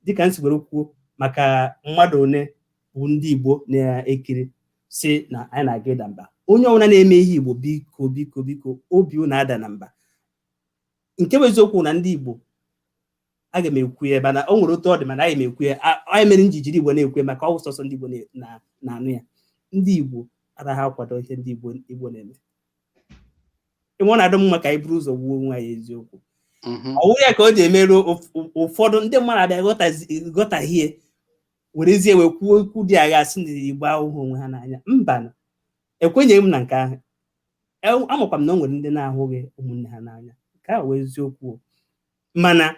dịka m si were kwuo maka mmadụ one bụ ndị Igbo na-ekiri si na anyị na-aga ịda mba. Onye ọbụla na-eme ihe Igbo, biko, biko, biko, obi unu ada na mba. Nke bụ eziokwu na ndị Igbo, aga m ekwu ya ebe na o nwere otu ọ dị, mana aga m ekwu ya. Anyị mere m ji jiri Igbo na-ekwu ya maka ọ bụ sọsọ ndị Igbo na-anụ ya. Ndị Igbo anaghị akwado ihe ndị Igbo na-eme. Ịnwe ọ na-adị mma ka anyị buru ụzọ wuo onwe anyị eziokwu. Ọ wụrụ ya ka o ji emerụ ụfọdụ ndị mmadụ abịa ghọtahie, werezie wee kwuo okwu dị agha, sị na Igbo ahụhụ onwe ha n'anya. Mba, ekwenyeghị m na nke ahụ. Amakwa m na o nwere ndị na-ahụghị ụmụnne ha n'anya, nke a wụ eziokwu o. Mana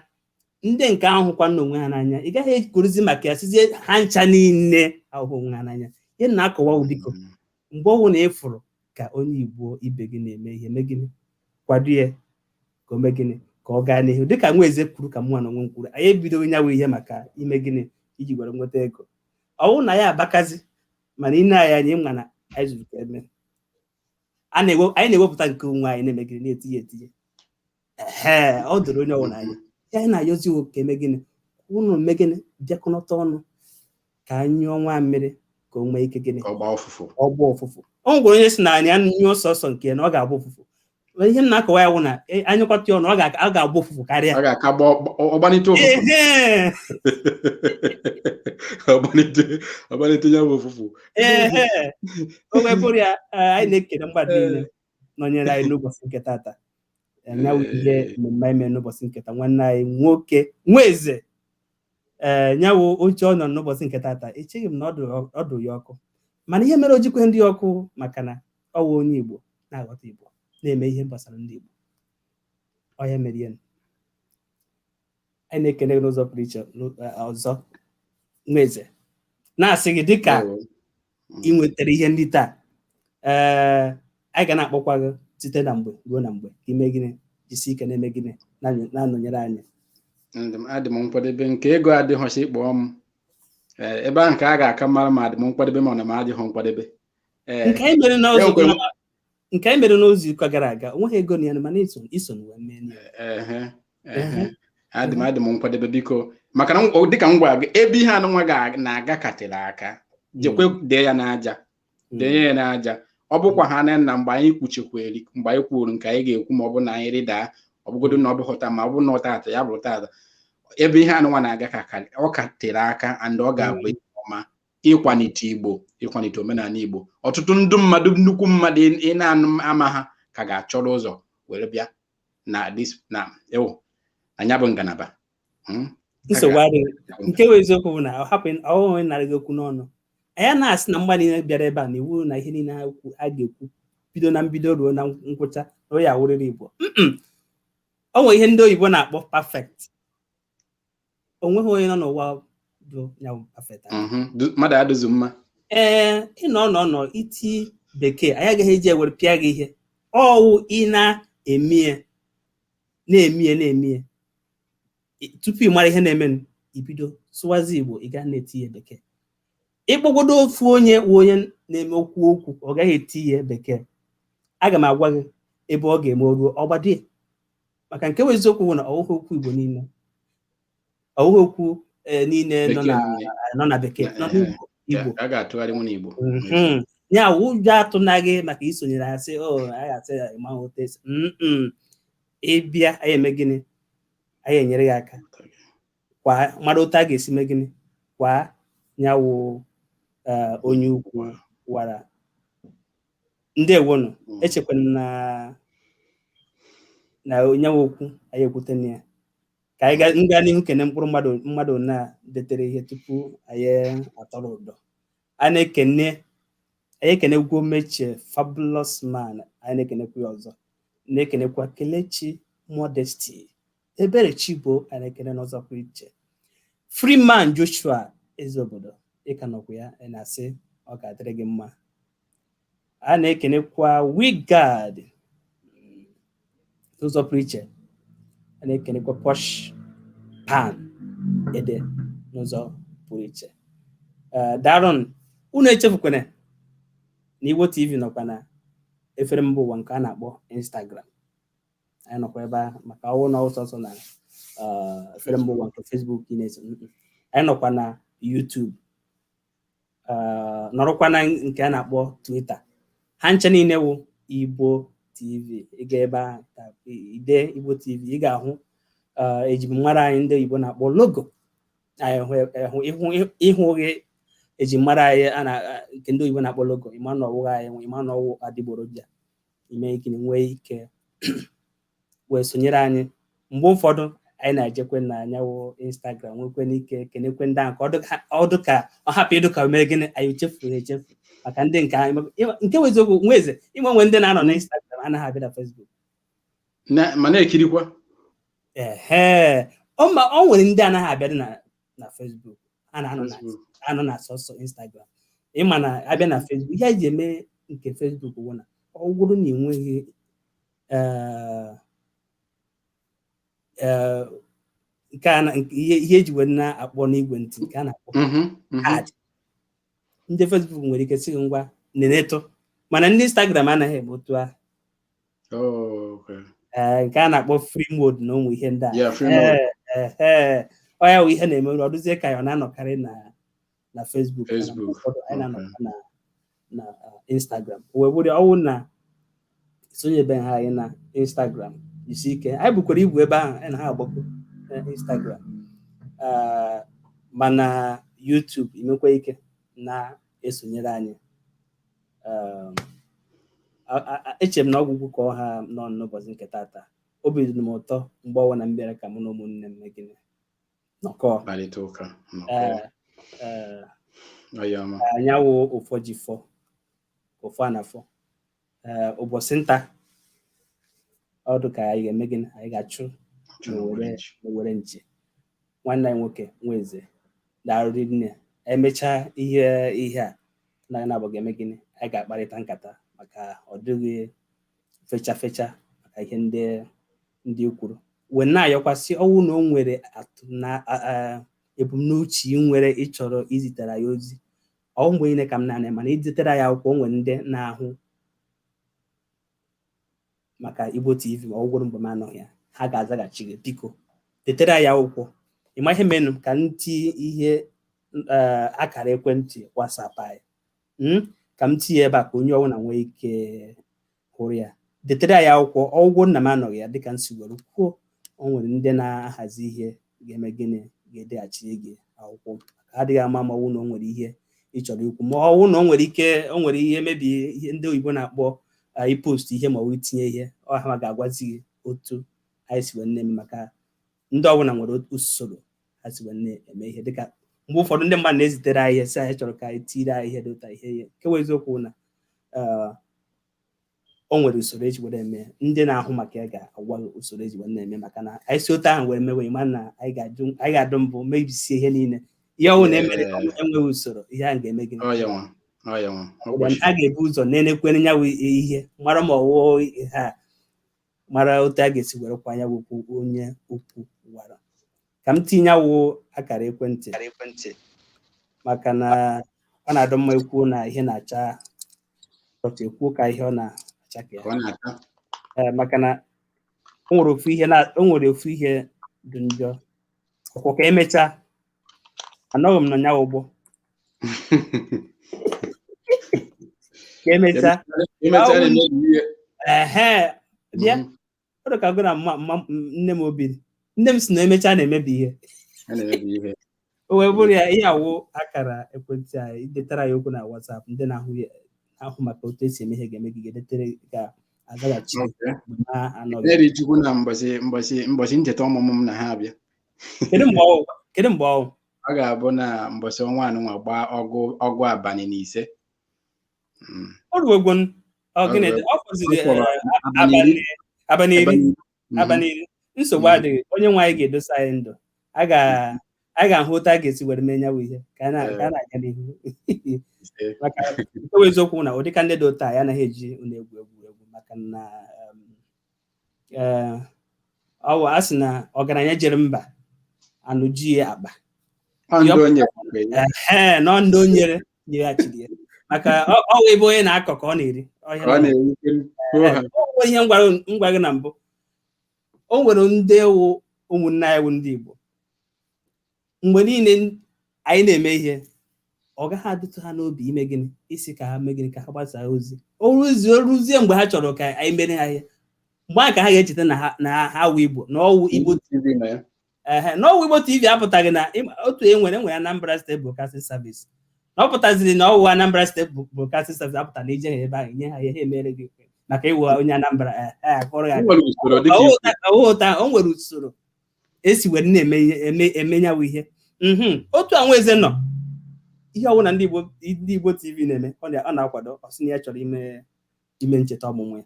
ndị nke ahụ hụkwa onwe ha n'anya, ị gaghị ekwuruzi maka ya sizie ha ncha niile ahụhụ onwe ha n'anya. Ihe m na-akọwa bụ, biko, mgbe ọbụla ị fụrụ ka onye Igbo ibe gị na-eme ihe, mee gịnị, kwado ya ka o mee gịnị, ka ọ gaa n'ihu. Dịka nwa eze kwuru, ka mụnwa na onwe m kwuru, anyị ebidoghị nyawa ihe maka ime gịnị, iji were nweta ego. Ọ bụrụ na ya abakazi, mana ị na-anya anyị ma na anyị zuru ka eme. Anyị na-ewepụta nke onwe anyị, na-eme gịnị, na-etinye etinye. Ee, ọ doro onye ọbụla anya. Ya anyị na-ayọzi ka eme gịnị, unu mee gịnị, bịakọnọta ọnụ ka anyị nyụọ nwa mmiri ka o nwee ike gịnị? Ka ọ gbaa ụfụfụ. Ọ gbaa ụfụfụ. O nwekwara onye si na anyị nyụọ sọsọ nke ya na ọ ga-agba ụfụfụ. Mana ihe m na-akọwa ya wụ na anyụkọta ya ọnụ, ọ ga-agba ụfụfụ karịa. Ọ ga-aka gba ọgbanite ụfụfụ. Ehe. Ọgbanite ya bụ ụfụfụ. Ehe, o wee bụrụ ya. Anyị na-ekele mmadụ niile nọnyere anyị n'ụbọchị nke tata. Nyawu ihe mmemme ime n'ụbọchị nketa nwanne anyị nwoke Nweze, ee, nyawu oche ọ nọ n'ụbọchị nke tata, echeghị m na ọ dụ ya ọkụ, mana ihe mere o jikwe ndị ọkụ maka na ọ wụ onye Igbo na-aghọta Igbo, na-eme ihe gbasara ndị Igbo. Ọ ya mere ihe anyị na-ekene gị n'ụzọ pụrụ iche ọzọ, Nweze, na-asị gị dịka ị nwetara ihe ndị taa, ee, anyị ga na-akpọkwa gị site na mgbe ruo na mgbe ka ime gịnị, jisi ike na-eme gịnị, na-anọnyere anyị. Adị m nkwadebe. Nke ego adịghọchi, kpọọ m ebe ahụ ka a ga-aka mara ma adị m nkwadebe ma ọ na m adịghị nkwadebe. Nke anyị mere n'ụzọ ụka gara aga, onweghị ego na ya, mana iso wee mee. Adị m nkwadebe, biko, maka na dịka m gwara gị, ebe ihe anụnwa na-aga katere aka, jekwe dee ya n'aja, dee ya n'aja. Ọ bụkwa ha na mgbe anyị kwuchekweri, mgbe anyị kwuru nke anyị ga-ekwu, ma ọ bụ na anyị rịdaa, ọ bụgodo na ọ bụghị ma ọ bụ na tata ya bụrụ tata, ebe ihe anụnwa na-aga ka ọ ka tere aka, and ọ ga-abụ ihe ọma ịkwalite Igbo, ịkwalite omenala Igbo. Ọtụtụ ndị mmadụ, nnukwu mmadụ ị na-anụ ama ha ka ga-achọrọ ụzọ were bịa na this na ewu anya bụ ngalaba. Nsogbu adịghị. Nke bụ eziokwu bụ na ọ hapụ ọhụrụ nara gị okwu n'ọnụ, anyị na-asị na mgba niile bịara ebe a na iwu na ihe niile a ga-ekwu bido na mbido ruo na ngwụcha na o ya awụrịrị Igbo. O nwere ihe ndị oyibo na-akpọ perfect. O nweghị onye nọ n'ụwa bụ ya bụ perfect. Mmadụ adịghị mma. Ee, ịnọ nọ nọ iti bekee, anyị agaghị eji ewere pịa gị ihe ọwụ. Ị na-emie na-emie na-emie, tupu ị mara ihe na-emenụ, ibido sụwazi Igbo, ị gaa na-eti ya bekee. Ịkpọgodo ofu onye wụ onye na-eme okwu okwu, ọ gaghị eti ya bekee. Aga m agwa gị ebe ọ ga-eme o ruo ọgbadie, maka nke bụ eziokwu bụ na ọwụghị okwu Igbo niile, ọwụghị okwu niile nọ na bekee nọ n'Igbo Igbo. A ga-atụgharị n'Igbo. Ya ụjọ atụnaghị maka isonyere ha sị o anyị asị ya ịma otu esi ịbịa, anyị eme gịnị, anyị enyere gị aka kwa mara otu a ga-esi mee gịnị kwa nyawo onye ukwu wara. Ndewonụ. Echekwana na nyawo okwu anyị ekwute na ya ka anyị gaa n'ihu kene mkpụrụ mmadụ mmadụ na detere ihe tupu anyị atọrọ ụdọ. A na-ekene, anyị ekenekwu Mechie Fabulous Man, anyị na-ekenekwu ya ọzọ, na-ekenekwa Kelechi Modesty Ebere Chibo, anyị na-ekene n'ọzọ pụrụ iche Freeman Joshua eze obodo, ịka nọkwa ya, anyị na-asị ọ ga-adịrị gị mma. A na-ekenekwa Wigad n'ụzọ pụrụ iche, a na-ekenekwa Posh Pan Ede n'ụzọ pụrụ iche. Darọn, unu echefukwana na Igbo TV nọkwa na efere mba ụwa nke a na-akpọ Instagram. Anyị nọkwa ebe ahụ maka ọwụ na ọsọsọ na efere mba ụwa nke Facebook ị na-eso. Anyị nọkwa na YouTube, nọrọkwa na nke a na-akpọ Twitter. Ha nche niile wụ Igbo TV. Ị ga ebe ahụ ide Igbo TV, ị ga-ahụ ejimara anyị ndị oyibo na-akpọ logo anyị. Ịhụ gị ejimara anyị nke ndị oyibo na-akpọ logo, ịma na ọwụghị anyị, ịma na ọwụ adịgboroja. Ime ike nwee ike wee sonyere anyị. Mgbe ụfọdụ anyị na-ejekwe na anyanwụ Instagram, nwekwe n'ike kenekwe ndị ahụ ka ọ dị ka ọ hapụ ịdụ ka mere gịnị, anyị chefuru echefu maka ndị nke anyị. Nke bụ eziokwu, Nweze, ịnwe ndị na-anọ na Instagram anaghị abịa na Facebook. Ma na-ekirikwa. Ehe, ma ọ nwere ndị anaghị abịa na Facebook, a na-anọ na sọsọ Instagram. Ịma na abịa na Facebook, ihe anyị ji eme nke Facebook bụ na ọ bụrụ na ị nweghị nke ihe eji wee na-akpọ n'igwe ntị nke a na-akpọ kaadị, ndị Facebook nwere ike sị gị ngwa nenetụ, mana ndị Instagram anaghị eme otu ahụ. Nke a na-akpọ free mode na ụmụ ihe ndị a. Ee, ọ ya bụ ihe na-eme ọ dụzie ka ya ọ na-anọkarị na Facebook. Ụfọdụ anyị na-anọkwa na Instagram wee bụrụ ọwụ na sonyebeghị anyị na Instagram, isi ike anyị bukwara ibu ebe ahụ, anyị na ha agbakọ Instagram, mana YouTube imekwa ike na-esonyere anyị. Eche m na ọgwụgwụ ka ọha nọ n'ụbọchị nke tata. Obi dị m ụtọ mgbe ọbụla m bịara ka mụ na ụmụnne m mee gịnị, nọkọ. Kparịta ụka, nọkọ. Ee. Ọya ọma. Anyanwụ ụfọ ji fọ ụfọ a na-afọ. Ee, ụbọchị nta ọdụ ka anyị ga-eme gịnị, anyị ga-achụ Chụ n'owere nchi. N'owere nchi. Nwanne anyị nwoke Nweze, daalụ nne. Emechaa ihe a na na-abụ ga-eme gịnị, anyị ga-akparịta nkata maka ọ dịghị fecha fecha maka ihe ndị kwuru wee na-ayọkwasị ọnwụ na o nwere atụ na ebumnuche ị nwere ịchọrọ izitere ya ozi. Ọ mgbe niile ka m na-anya, mana izitere ya akwụkwọ, o nwere ndị na-ahụ maka Igbo TV, ma ọ gwụrụ mgbe m anọghị ya, ha ga-azaghachi gị. Biko detere ya akwụkwọ. Ịma ihe menụ ka m tinye ihe akara ekwentị WhatsApp anyị, Ka m tinye ebe a ka onye ọbụla nwee ike hụrụ ya, detere ya akwụkwọ. Ọgwụgwọ nna m anọghị ya, dịka m si were kwuo, o nwere ndị na-ahazi ihe ga-eme gịnị, ga-edeghachiri gị akwụkwọ, maka adịghị ama ma ọwụ na o nwere ihe ị chọrọ ikwu, ma ọwụ na o nwere ike, o nwere ihe mebi ihe ndị oyibo na-akpọ i post ihe ma ọ bụ itinye ihe ọ ha ga-agwazi gị otu anyị si wee na-eme, maka ndị ọbụla nwere usoro ha si wee na-eme ihe. Dịka mgbe ụfọdụ ndị mmadụ na-ezitere anyị ihe sị anyị chọrọ ka anyị tiri anyị ihe dị ụta ihe ihe nke bụ eziokwu na o nwere usoro eji were eme. Ndị na-ahụ maka ya ga-agwa gị usoro eji were na-eme, maka na anyị si otu ahụ were mewe ma na anyị ga-adụ mbụ mebisie ihe niile. Ihe ọbụla na-emere enweghị usoro, ihe ahụ ga-eme gị. Ọya nwa, ọya nwa, ọ kwesịrị. A ga-ebu ụzọ nenekwere ya bụ ihe, mara ma ọwụ ha mara otu a ga-esi were kwa ya bụ okwu onye ukwu gwara ka m tinye awụ akara ekwentị, maka na ọ na-adọ mma ekwuo na ihe na-acha ọchị, ekwuo ka ihe ọ na-acha ka ya. Ka ọ na-ata. Ee, maka na o nwere ofu ihe na o nwere ofu ihe dị njọ ọkwọ ka emechaa anọghị m na ya ụgbọ ka emechaa. Emechaa na-emebi ihe. Ehe, bịa. Ọ dị ka gụ na mma nne m obi nne m si na emechaa na-emebi ihe. A na-emebi ihe. O wee bụrụ ya, ihe awụ akara ekwentị anyị, detara ya okwu na WhatsApp. Ndị na-ahụ na-ahụ maka otu esi eme ihe ga-eme gị, ga-edetere, ga-azaghachi gị mgbe ha anọghị. Eri Chukwu na mbọsị ncheta ọmụmụ m na ha abịa. Kedu mgbe ọ kedu mgbe ọ Ọ ga-abụ na mbọsị ọnwa anụnwa gbaa 25. O ruwegwo ọ gịnị dị? Ọ fọziri Ọ fọrọ abalị abalị abalị 10. Abalị Abalị 10. Nsogbu adịghị. Onye nwe anyị ga-edosa anyị ndụ, a ga-ahụ otu a ga-esi were mee nyawu ihe ka a na-aga n'ihu. 5. Maka nke bụ eziokwu na ụdịka ndị dị otu a ya anaghị eji unu egwu egwuregwu, maka na ọ bụ a sị na ọgaranya jere mba anụ ji ya akpa. Ọ ndị onye kwere ya. Ee, nọ ndị o nyere nyeghachiri ya, maka ọ wụ ebe onye na-akọ ka ọ na-eri. Ọ ihe Ka ọ na-erite kwuo ha. O nwere ihe m gwara gị na mbụ. O nwere ndị wụ ụmụnne anyị wụ ndị Igbo, mgbe niile anyị na-eme ihe, ọ gaghị adịtụ ha n'obi ime gịnị, isi ka ha mee gịnị, ka ha gbasaa ozi. O ruzie mgbe ha chọrọ ka anyị mere ha ihe, mgbe ahụ ka ha ga-echeta na ha wụ Igbo, na ọwụ Igbo. TV na ya. Ehe, na ọwụ Igbo TV apụtaghị na otu e nwere Anambra State Broadcasting Service, na ọ pụtaziri na ọwụ Anambra State Broadcasting Service apụta na ije ha ebe ahụ nye ha ihe ha emere gị maka ịwụ onye Anambra, ehe, akọrọ ya. O nwere usoro dịka Ọwụ ikwu. Ọwụ ụta o nwere usoro esi were na-eme ihe, eme nyawu ihe. Otu a Nweze nọ, ihe ọbụla ndị Igbo TV na-eme, ọ na-akwado. Ọ sị na ya chọrọ ime ncheta ọmụmụ ya,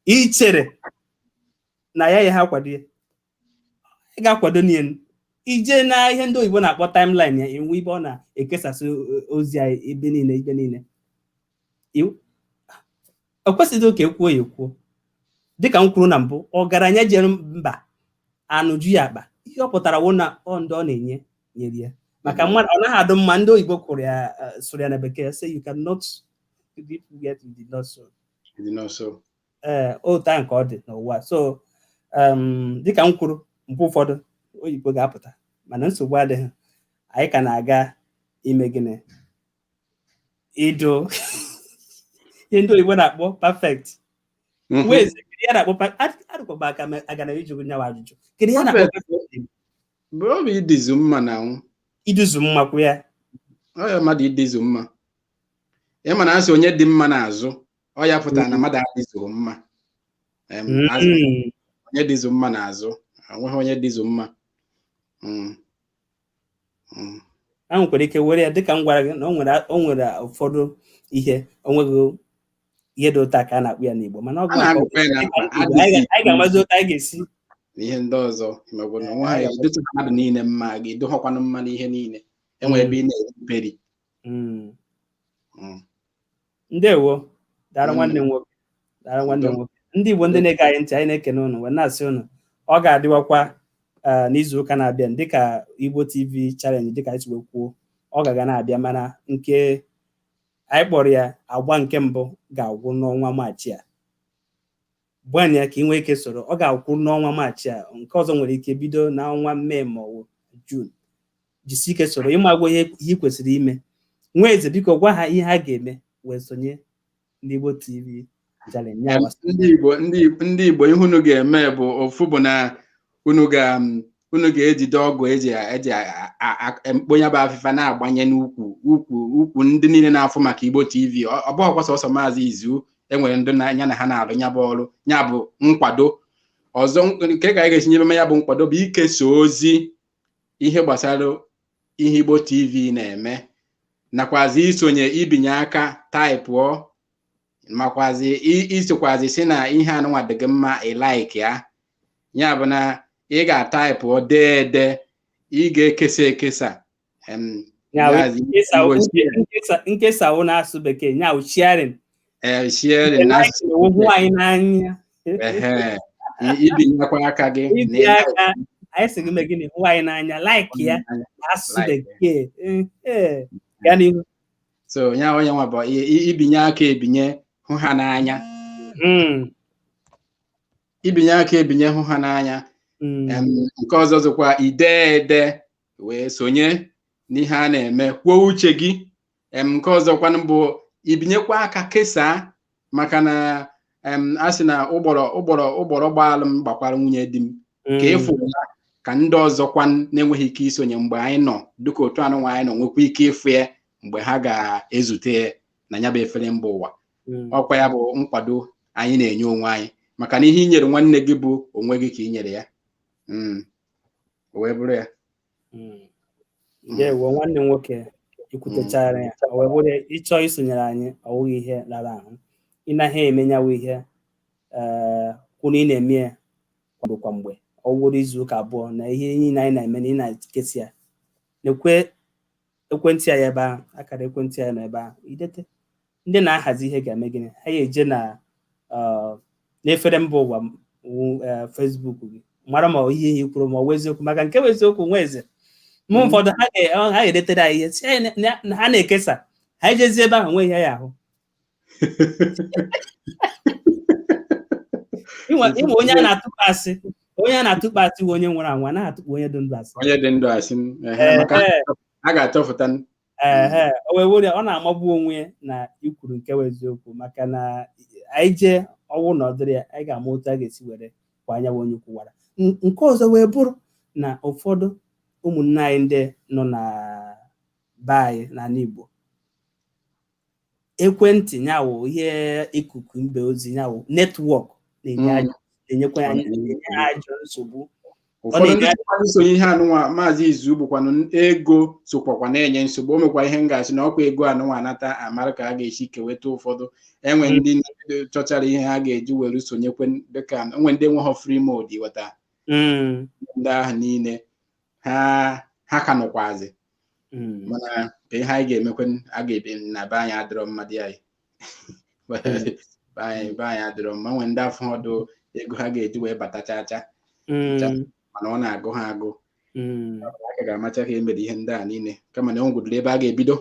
ị chere na ya ha akwado ya, ị ga-akwado n'ihe ije na ihe ndị oyibo na-akpọ timeline ya, enwe ibe ọ na-ekesasị ozi anyị ebe niile, ebe niile. O kwesịghị ka ekwuo ya ekwuo. Dịka m kwuru na mbụ, ọgaranya jere mba anụ ju ya akpa, ihe ọ pụtara wụ na ọ ndị ọ na-enye nyere ya, maka mmadụ ọ naghị adụ mma. Ndị oyibo kwuru ya, sụrụ ya na bekee, say you cannot reap what you did not sow. Dị n'ọsọ. Ee, otu ahụ ka ọ dị n'ụwa. So dịka m kwuru, mgbe ụfọdụ oyibo ga-apụta, mana nsogbu adịghị. Anyị ka na-aga ime gịnị, ịdụ ihe ndị oyibo na-akpọ perfect. Weze, kedu ihe a na-akpọ adịkwa m aka aga na ịjụ nyawa ajụjụ, kedu ihe a na-akpọ perfect? Bụ ọ bụ idizu mma na anwụ. Iduzu mma kwụ ya. Ọ ya mmadụ idizu mma. Ị ma na asị onye dị mma n'azụ, ọ ya pụtara na mmadụ adịzughị mma. Onye dịzụ mma n'azụ, onweghị onye dịzụ mma. Mm. Mm. A nwekwara ike were ya dịka m gwara gị na o nwere ụfọdụ ihe, onweghị ihe dị ụtọ ka a na-akpụ ya n'Igbo, mana ọ A na-agụkwa ya na anyị ga-amazi otu anyị ga-esi na ihe ndị ọzọ, maọbụ na onwe ha edotu mmadụ niile mma, ga-edoghọkwanụ mma n'ihe niile enwere ebe ị na-eri mperi. Ndewo, dara nwanne m nwoke, dara nwanne m nwoke. Ndị Igbo, ndị na-ege anyị ntị, anyị na-ekene ụnụ wee na-asị ụnụ ọ ga-adịwakwa n'izu ụka na-abịa, dịka Igbo TV Challenge, dịka anyị si wee kwuo, ọ ga-aga na-abịa, mana nke anyị kpọrọ ya agba nke mbụ ga-agwụ n'ọnwa Maachị a. Gbanye ka ị nwee ike soro. Ọ ga-agwụ n'ọnwa Maachị a, nke ọzọ nwere ike bido n'ọnwa Mee ma ọ bụ Juun. Jisi ike soro, ịmagwo ihe ị kwesịrị ime. Nwa eze, biko gwa ha ihe ha ga-eme wee sonye n'Igbo TV Challenge. Ndị Igbo, ndị Igbo, ihe unu ga-eme bụ ofu bụ na unu ga-ejide ọgụ eji mkponye bụ afịfa na-agbanye n'ukwu ukwu ukwu ndị niile na-afụ maka Igbo TV. Ọ bụghịkwa sọsọ Maazị Izu, enwere ndị ya na ha na-arụ ya bụ ọrụ, ya bụ nkwado ọzọ nke ka anyị ga-esi nyebe ya bụ nkwado bụ ikesa ozi ihe gbasara ihe Igbo TV na-eme, nakwazi isonye, ibinye aka, taịpụọ, makwazi isokwazi si na ihe anụnwa dị gị mma, ị like ya. Ya bụ na ị ga-ataịpụ, dee ede, ị ga-ekesa ekesa. Nkesa wụ n'asụ bekee nya sharing. Ee, sharing. N'asụ hụ anyị n'anya. Ibinyekwa aka gị. Ibinye aka, anyị sị gị mee gịnị? Hụ anyị n'anya, like ya n'asụsụ bekee. Gaa n'ihu. So ya onye nwa bụ ibinye aka, ebinye hụ ha n'anya, ibinye aka, ebinye hụ ha n'anya. Nke ọzọ zụkwa ide ede wee sonye n'ihe a na-eme, kwuo uche gị. Nke ọzọkwanụ bụ ibinyekwa aka kesaa, maka na a sị na ụgbọrọ ụgbọrọ ụgbọrọ gbaalụ m gbakwara nwunye di m, ka ịfụ ya ka ndị ọzọkwa na-enweghị ike isonye mgbe anyị nọ dịka otu anụ anyị nọ nwekwa ike ịfụ ya mgbe ha ga-ezute ya na ya bụ efere mba ụwa. Ọkwa ya bụ nkwado anyị na-enye onwe anyị, maka na ihe i nyere nwanne gị bụ onwe gị ka i nyere ya. O wee bụrụ ya. Ndewo, nwanne m nwoke, ikwutechara ya. O wee bụrụ ịchọọ isonyere anyị, ọ wụghị ihe rara ahụ. Ị naghị emenyawu ihe ee kwụ na ị na-eme ya kwa mgbe kwa mgbe, ọ wụrụ izu ụka abụọ na ihe niile anyị na-eme na ị na-ekesi ya. Nekwe ekwentị anyị ebe ahụ, akara ekwentị anyị nọ ebe ahụ. Idete, ndị na-ahazi ihe ga-eme gịnị? Ha ga-eje na n'efere mba ụwa Facebook gị, mara ma ihe ihe kwuru ma ọ bụ eziokwu, maka nke bụ eziokwu. Nwa eze mụ, ụfọdụ ha ga-edetere anyị ihe si na ha na-ekesa, ha ejezi ebe ahụ nwee ihe ya ahụ. Ịnwe onye a na-atụkpa asị, onye a na-atụkpa asị bụ onye nwụrụ anwụ, anaghị atụkpa onye dị ndụ asị. Onye dị ndụ asị, maka a ga-achọpụta. Ee, o wee were ọ na-amagbu onwe ya na ikwuru nke bụ eziokwu, maka na anyị jee ọnwụ na ọdịrị ya, anyị ga-ama otu a ga-esi were kwa anya onye kwuwara. Nke ọzọ wee bụrụ na ụfọdụ ụmụnne anyị ndị nọ na be anyị n'ala Igbo, ekwentị nyawo ihe ikuku mba ozi nyawo network na-enyekwa ya ajọ nsogbu. Ụfọdụ ndị sonye ihe anụnwa, Maazị Izu, bụkwanụ ego sokwakwa na-enye nsogbu. O mekwa ihe m ga-asị na ọkwa ego anụnwa anata amara ka a ga-esi keweta. Ụfọdụ enwe ndị chọchara ihe ha ga-eji were sonyekwe, dịka enwe ndị enweghị free mode weta ndị ahụ niile ha ka nọkwazi. Mana ka ihe anyị ga-emekwe, a ga-ebe na be anyị adịrọ mma, dị anyị be anyị adịrọ mma. Nwee ndị afọ ọdụ ego ha ga-eji wee bata chacha, mana ọ na-agụ ha agụ. Aka ga-amacha ka emere ihe ndị a niile, kama na enwegwudoro ebe a ga-ebido,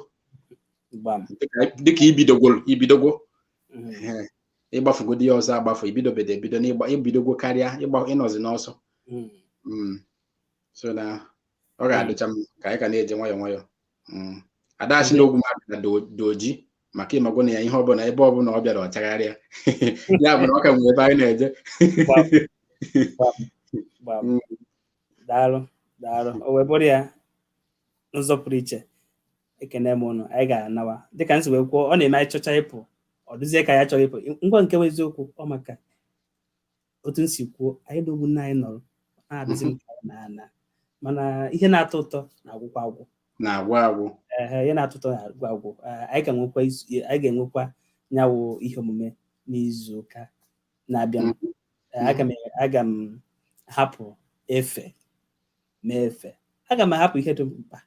dịka ibidogworo ibidogwo ịgbafugodi ya ọzọ agbafu, ibidobedo ebido na ibidogwo karịa ịnọzi n'ọsọ. So na ọ ga-adịcha m ka anyị ka na-eje nwayọọ nwayọọ. Adachi na ogwu mmadụ na doji maka ịmagwo na ya ihe ọbụla, ebe ọbụla ọ bịara ọchagharịa ya bụ na ọ ka nwere ebe anyị na-eje. Daalụ, daalụ. O wee bụrụ ya n'ụzọ pụrụ iche, ekene m ụnụ. Anyị ga-anawa dịka nsi wee kwuo, ọ na-eme anyị chọcha ịpụ, ọ dịzie ka ya chọrọ ịpụ ngwa. Nke bụ eziokwu, ọ maka Otu m si kwuo, anyị na ụmụnne anyị nọrọ na-adịzi m ka na ana, mana ihe na-atọ ụtọ na-agwụkwa agwụ. Na-agwụ agwụ. Ee, ihe na-atọ ụtọ na-agwụ agwụ. Anyị ga-enwekwa anyị ga-enwekwa nyawo ihe omume n'izu ụka na-abịa. Aga m hapụ efe mee efe, aga m ahapụ ihe dị mkpa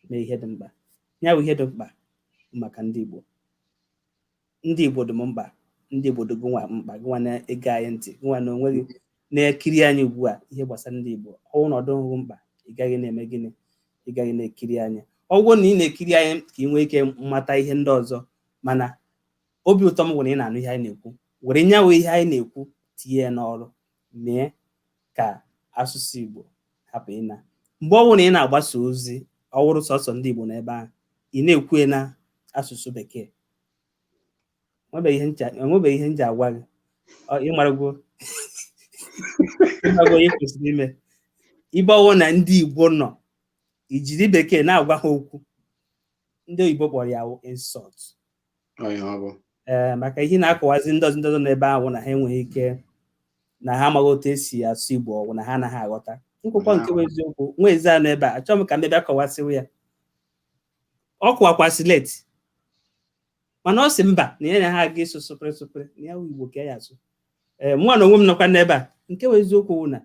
mee ihe dị mkpa. Nyawo ihe dị mkpa maka ndị Igbo. Ndị Igbo dị m mkpa, ndị Igbo dị gịnwa mkpa, gịnwa na-ege anyị ntị, gịnwa na onwe gị na-ekiri anyị ugbu a. Ihe gbasara ndị Igbo, ọnwụ na ọdụ mkpa, ị gaghị na-eme gịnị? Ị gaghị na-ekiri anyị. Ọ bụrụ na ị na-ekiri anyị ka ị nwee ike mmata ihe ndị ọzọ, mana obi ụtọ m bụ na ị na-anụ ihe anyị na-ekwu, were nyawo ihe anyị na-ekwu tinye ya n'ọrụ, mee ka asụsụ Igbo hapụ ịna. Mgbe ọ bụrụ na ị na-agbasa ozi, ọ wụrụ sọsọ ndị Igbo n'ebe ahụ, ị na-ekwu na asụsụ Bekee, enwebeghị ihe nji agwa gị. Ịmaragwo ihe kwesịrị ime. Ibe ọwụ na ndị Igbo nọ, ijiri Bekee na-agwa ha okwu, ndị oyibo kpọrọ ya insult. Ee, maka ihe na-akọwazi ndị ọzọ, ndị ọzọ n'ebe ahụ, na ha enweghị ike, na ha amaghị otu esi asụ Igbo, ọgwụ na ha anaghị aghọta nkwụkwọ. Nke bụ eziokwu, nwa eze anọ ebe a, achọghị m ka m bịa kọwasịwa ya. Ọ kụwakwa slate, mana ọ sị mba, na ya na ha aga ịsụ sụpịrị sụpịrị, na ya wụ Igbo ka ya asụ. Ee, mụnwa na onwe m nọkwa n'ebe a. Nke bụ eziokwu wụ na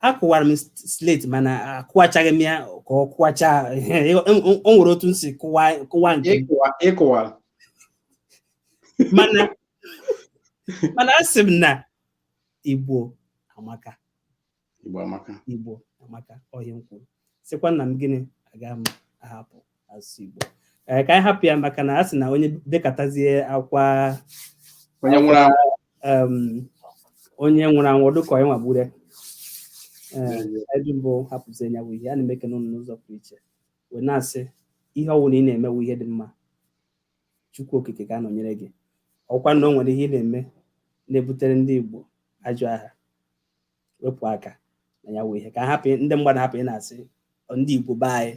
akụwara m slate, mana akụwachaghị m ya ka ọ kụwacha. O nwere otu m si kụwa nke m. Ịkụwara. Mana asị m na Igbo amaka. Igbo amaka. Igbo amaka. Ọhịa m kwuru, sịkwa nna m gịnị, aga m ahapụ asụsụ Igbo. Ee, ka anyị hapụ ya, maka na a sị na onye bekatazie akwa onye nwụrụ anwụ. Onye nwụrụ anwụ dịka onye nwagbure. Ee, anyị mbụ hapụzie ya bụ ihe a na-eme. Ekene ụnụ n'ụzọ pụrụ iche, wee na-asị ihe ọwụ na ị na-emewu ihe dị mma, Chukwu Okike ga-anọnyere gị. Ọkwa na o nwere ihe ị na-eme na-ebutere ndị Igbo ajọ aha, wepụ aka na ya wụ ihe, ka hapụ ndị mmadụ hapụ ị na-asị ndị Igbo be anyị,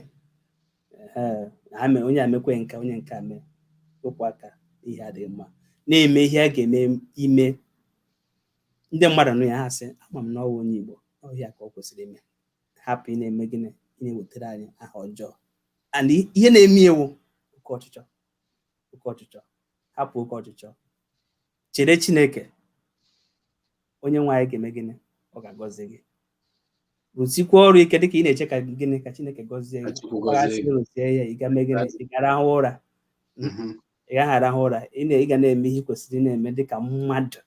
ee, ha mee onye amekwe nke onye nke a mee. Wepụ aka, ihe adịghị mma. Na-eme ihe a ga-eme ime ndị mmadụ nụ ya, ha sị, ama m na ọwụ onye Igbo, ọhịa ka ọ kwesịrị ime. Hapụ ị na-eme gịnị? Ị na-ewetara anyị aha ọjọọ. And ihe na-eme ewu oke ọchịchọ, oke ọchịchọ. Hapụ oke ọchịchọ, chere Chineke. Onye nwe anyị ga-eme gịnị? Ọ ga-agọzi gị. Rụsikwa ọrụ ike dịka ị na-eche ka gịnị? Ka Chineke gọzie gị. Rụsie ya, ị ga mee gịnị? Ị ga rahụ ụra? Ị gaghị arahụ ụra. Ị ga na-eme ihe ị kwesịrị na-eme dịka mmadụ.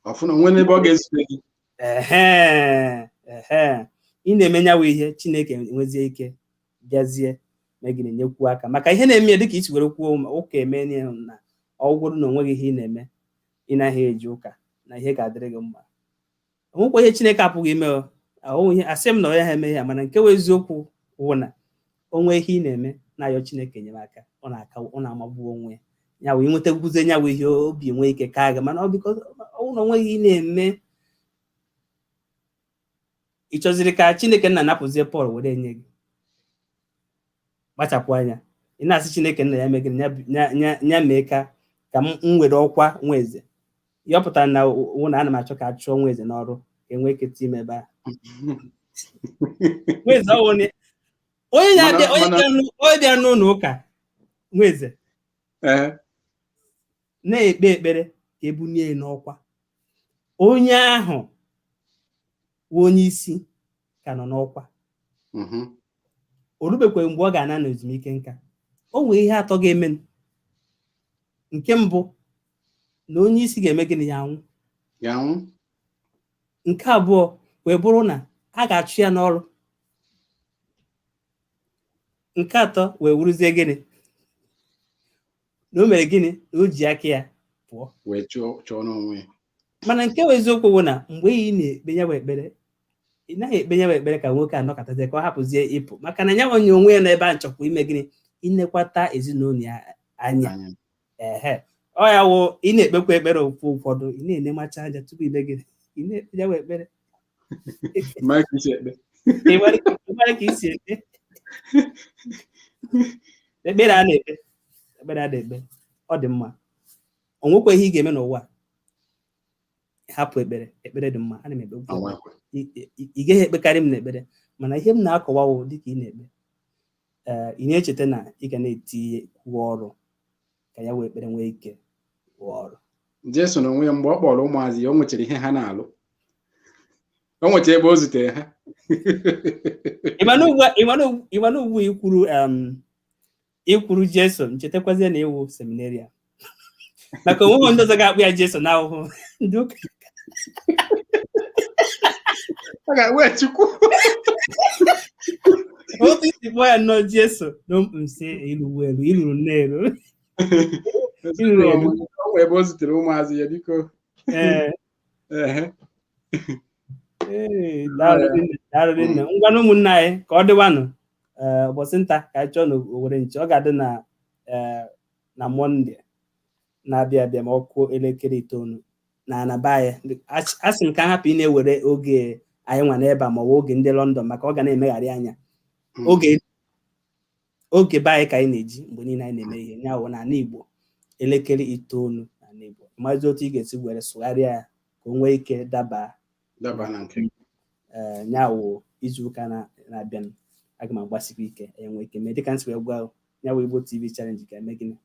Ọfụna onwe n'ebe ọ ga-ezute gị. Ehe, ehe, ị na-eme nyawa ihe, Chineke nwezie ike bịazie mee gịnị? Nyekwuo aka. Maka ihe na-eme ya, dịka isi were kwuo ụka, eme na ọ bụrụ na onweghị ihe ị na-eme, ị naghị eji ụka na ihe ga-adịrị gị mma. Onwekwa ihe Chineke apụghị ime. Ahụ ihe asị m na ọ ya ha eme ya, mana nke wụ eziokwu wụ na onwe ihe ị na-eme na-ayọ Chineke enyemaka, ọ na-aka, ọ na-amagbu onwe ya. Ya wụ inweta gwuzie nya wụ ihe, obi nwee ike kaa gị. Mana ọ biko, ọ na onweghị ị na-eme, ị chọziri ka Chineke nna napụzie Pọl were nye gị, kpachapụ anya. Ị na-asị Chineke nna ya mee gịnị? Ya mee ka m were ọkwa nwa eze. Ihe ọ pụtara na wụ na ana m achọ ka a chụọ nwa eze n'ọrụ, ka e nwee ike ime ebe ahụ nwa eze. Ọwụ onye na-abịa, onye bịara n'ụlọ ụka nwa eze na-ekpe ekpere ka ebunie ya n'ọkwa, onye ahụ wụ onye isi ka nọ n'ọkwa. O rubekweghị mgbe ọ ga-ana n'ezumike nka. O nwere ihe atọ ga-eme. Nke mbụ, na onye isi ga-eme gịnị? Ya anwụ. Ya anwụ. Nke abụọ wee bụrụ na a ga-achụ ya n'ọrụ. Nke atọ wee wuruzie gịnị? Na o mere gịnị? Na o ji aka ya pụọ. Wee chụọ chụọ n'onwe ya. Mana nke bụ eziokwu bụ na mgbe ị na-ekpe ya bụ ekpere, ị naghị ekpe ya bụ ekpere ka nwoke anọkọtazie, ka ọ hapụzie ịpụ, maka na ya onye onwe ya n'ebe a nchọkwa ime gịnị? Inekwata ezinụlọ ya anya. Anya. Ehe, ọ ya wụ ị na-ekpekwa ekpere ofu ụfọdụ, ị na-enemacha anya tupu ime gịnị? Ị na-ekpe ya bụ ekpere. Mara ka isi ekpe. Ị mara ka isi ekpe ekpere. A na-ekpe ekpere, a na-ekpe, ọ dị mma. O nwekwa ihe ị ga-eme n'ụwa, hapụ ekpere. Ekpere dị mma, ana m ekpe. Ị gaghị ekpekarị m n'ekpere, mana ihe m na-akọwawo dịka ị na-ekpe, ị na-echeta na ị ga na-etinye kwuo ọrụ ka ya wee ekpere nwee ike rụọ ọrụ. Jesu na onwe ya, mgbe ọ kpọrọ ụmụazị ya, o nwechara ihe ha na-alụ, o nwechara ebe o zutere ha. Ịmana ugbu ikwuru Jesu, nchetakwazie na iwu seminarian, maka onweghị ndị ọzọ ga-akpụ ya Jesu na ahụhụ ndị ụka. A ga-akpụ ya Chukwu. Otu isi kpọọ ya nnọọ Jesu na nsị ilu elu iluru nne elu. O nwere ebe o zutere ụmụazị ya, biko. Ee, daalụ nne. Ngwanụ ụmụnne anyị, ka ọ dịwanụ ụbọchị nta ka anyị chọọ n'Owere nche. Ọ ga-adị na Mọnde na-abịa abịa ma ọ kụọ elekere 9 na anaba anyị. Asị m ka m hapụ ị na-ewere oge anyị nwa n'ebe a ma ọ bụ oge ndị London, maka ọ ga na-emegharị anya. Oge be anyị ka anyị na-eji mgbe niile anyị na-eme ihe ya wụ n'ala Igbo, elekere 9 n'ala Igbo. Maazị, otu ị ga-esi were sụgharịa ya ka o nwee ike daba daba na nke ya wụ izuụka na-abịa, aga m agbasikwa ike enwe ike mee dịka nsi wee gwa ya wụ Igbo TV Challenge ka eme gịnị.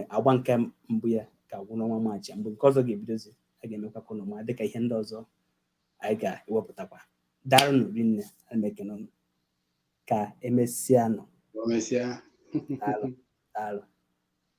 Agba nke mbụ ya ga-agwụ n'ọnwa Maachị. Mgbe nke ọzọ ga-ebidozi, a ga-emekwa ka ụnụ ma dịka ihe ndị ọzọ anyị ga-ewepụtakwa. Daalụnụ rinne, ana m ekene ụnụ. Ka emesịa nụ. Emesịa. Daalụ, daalụ.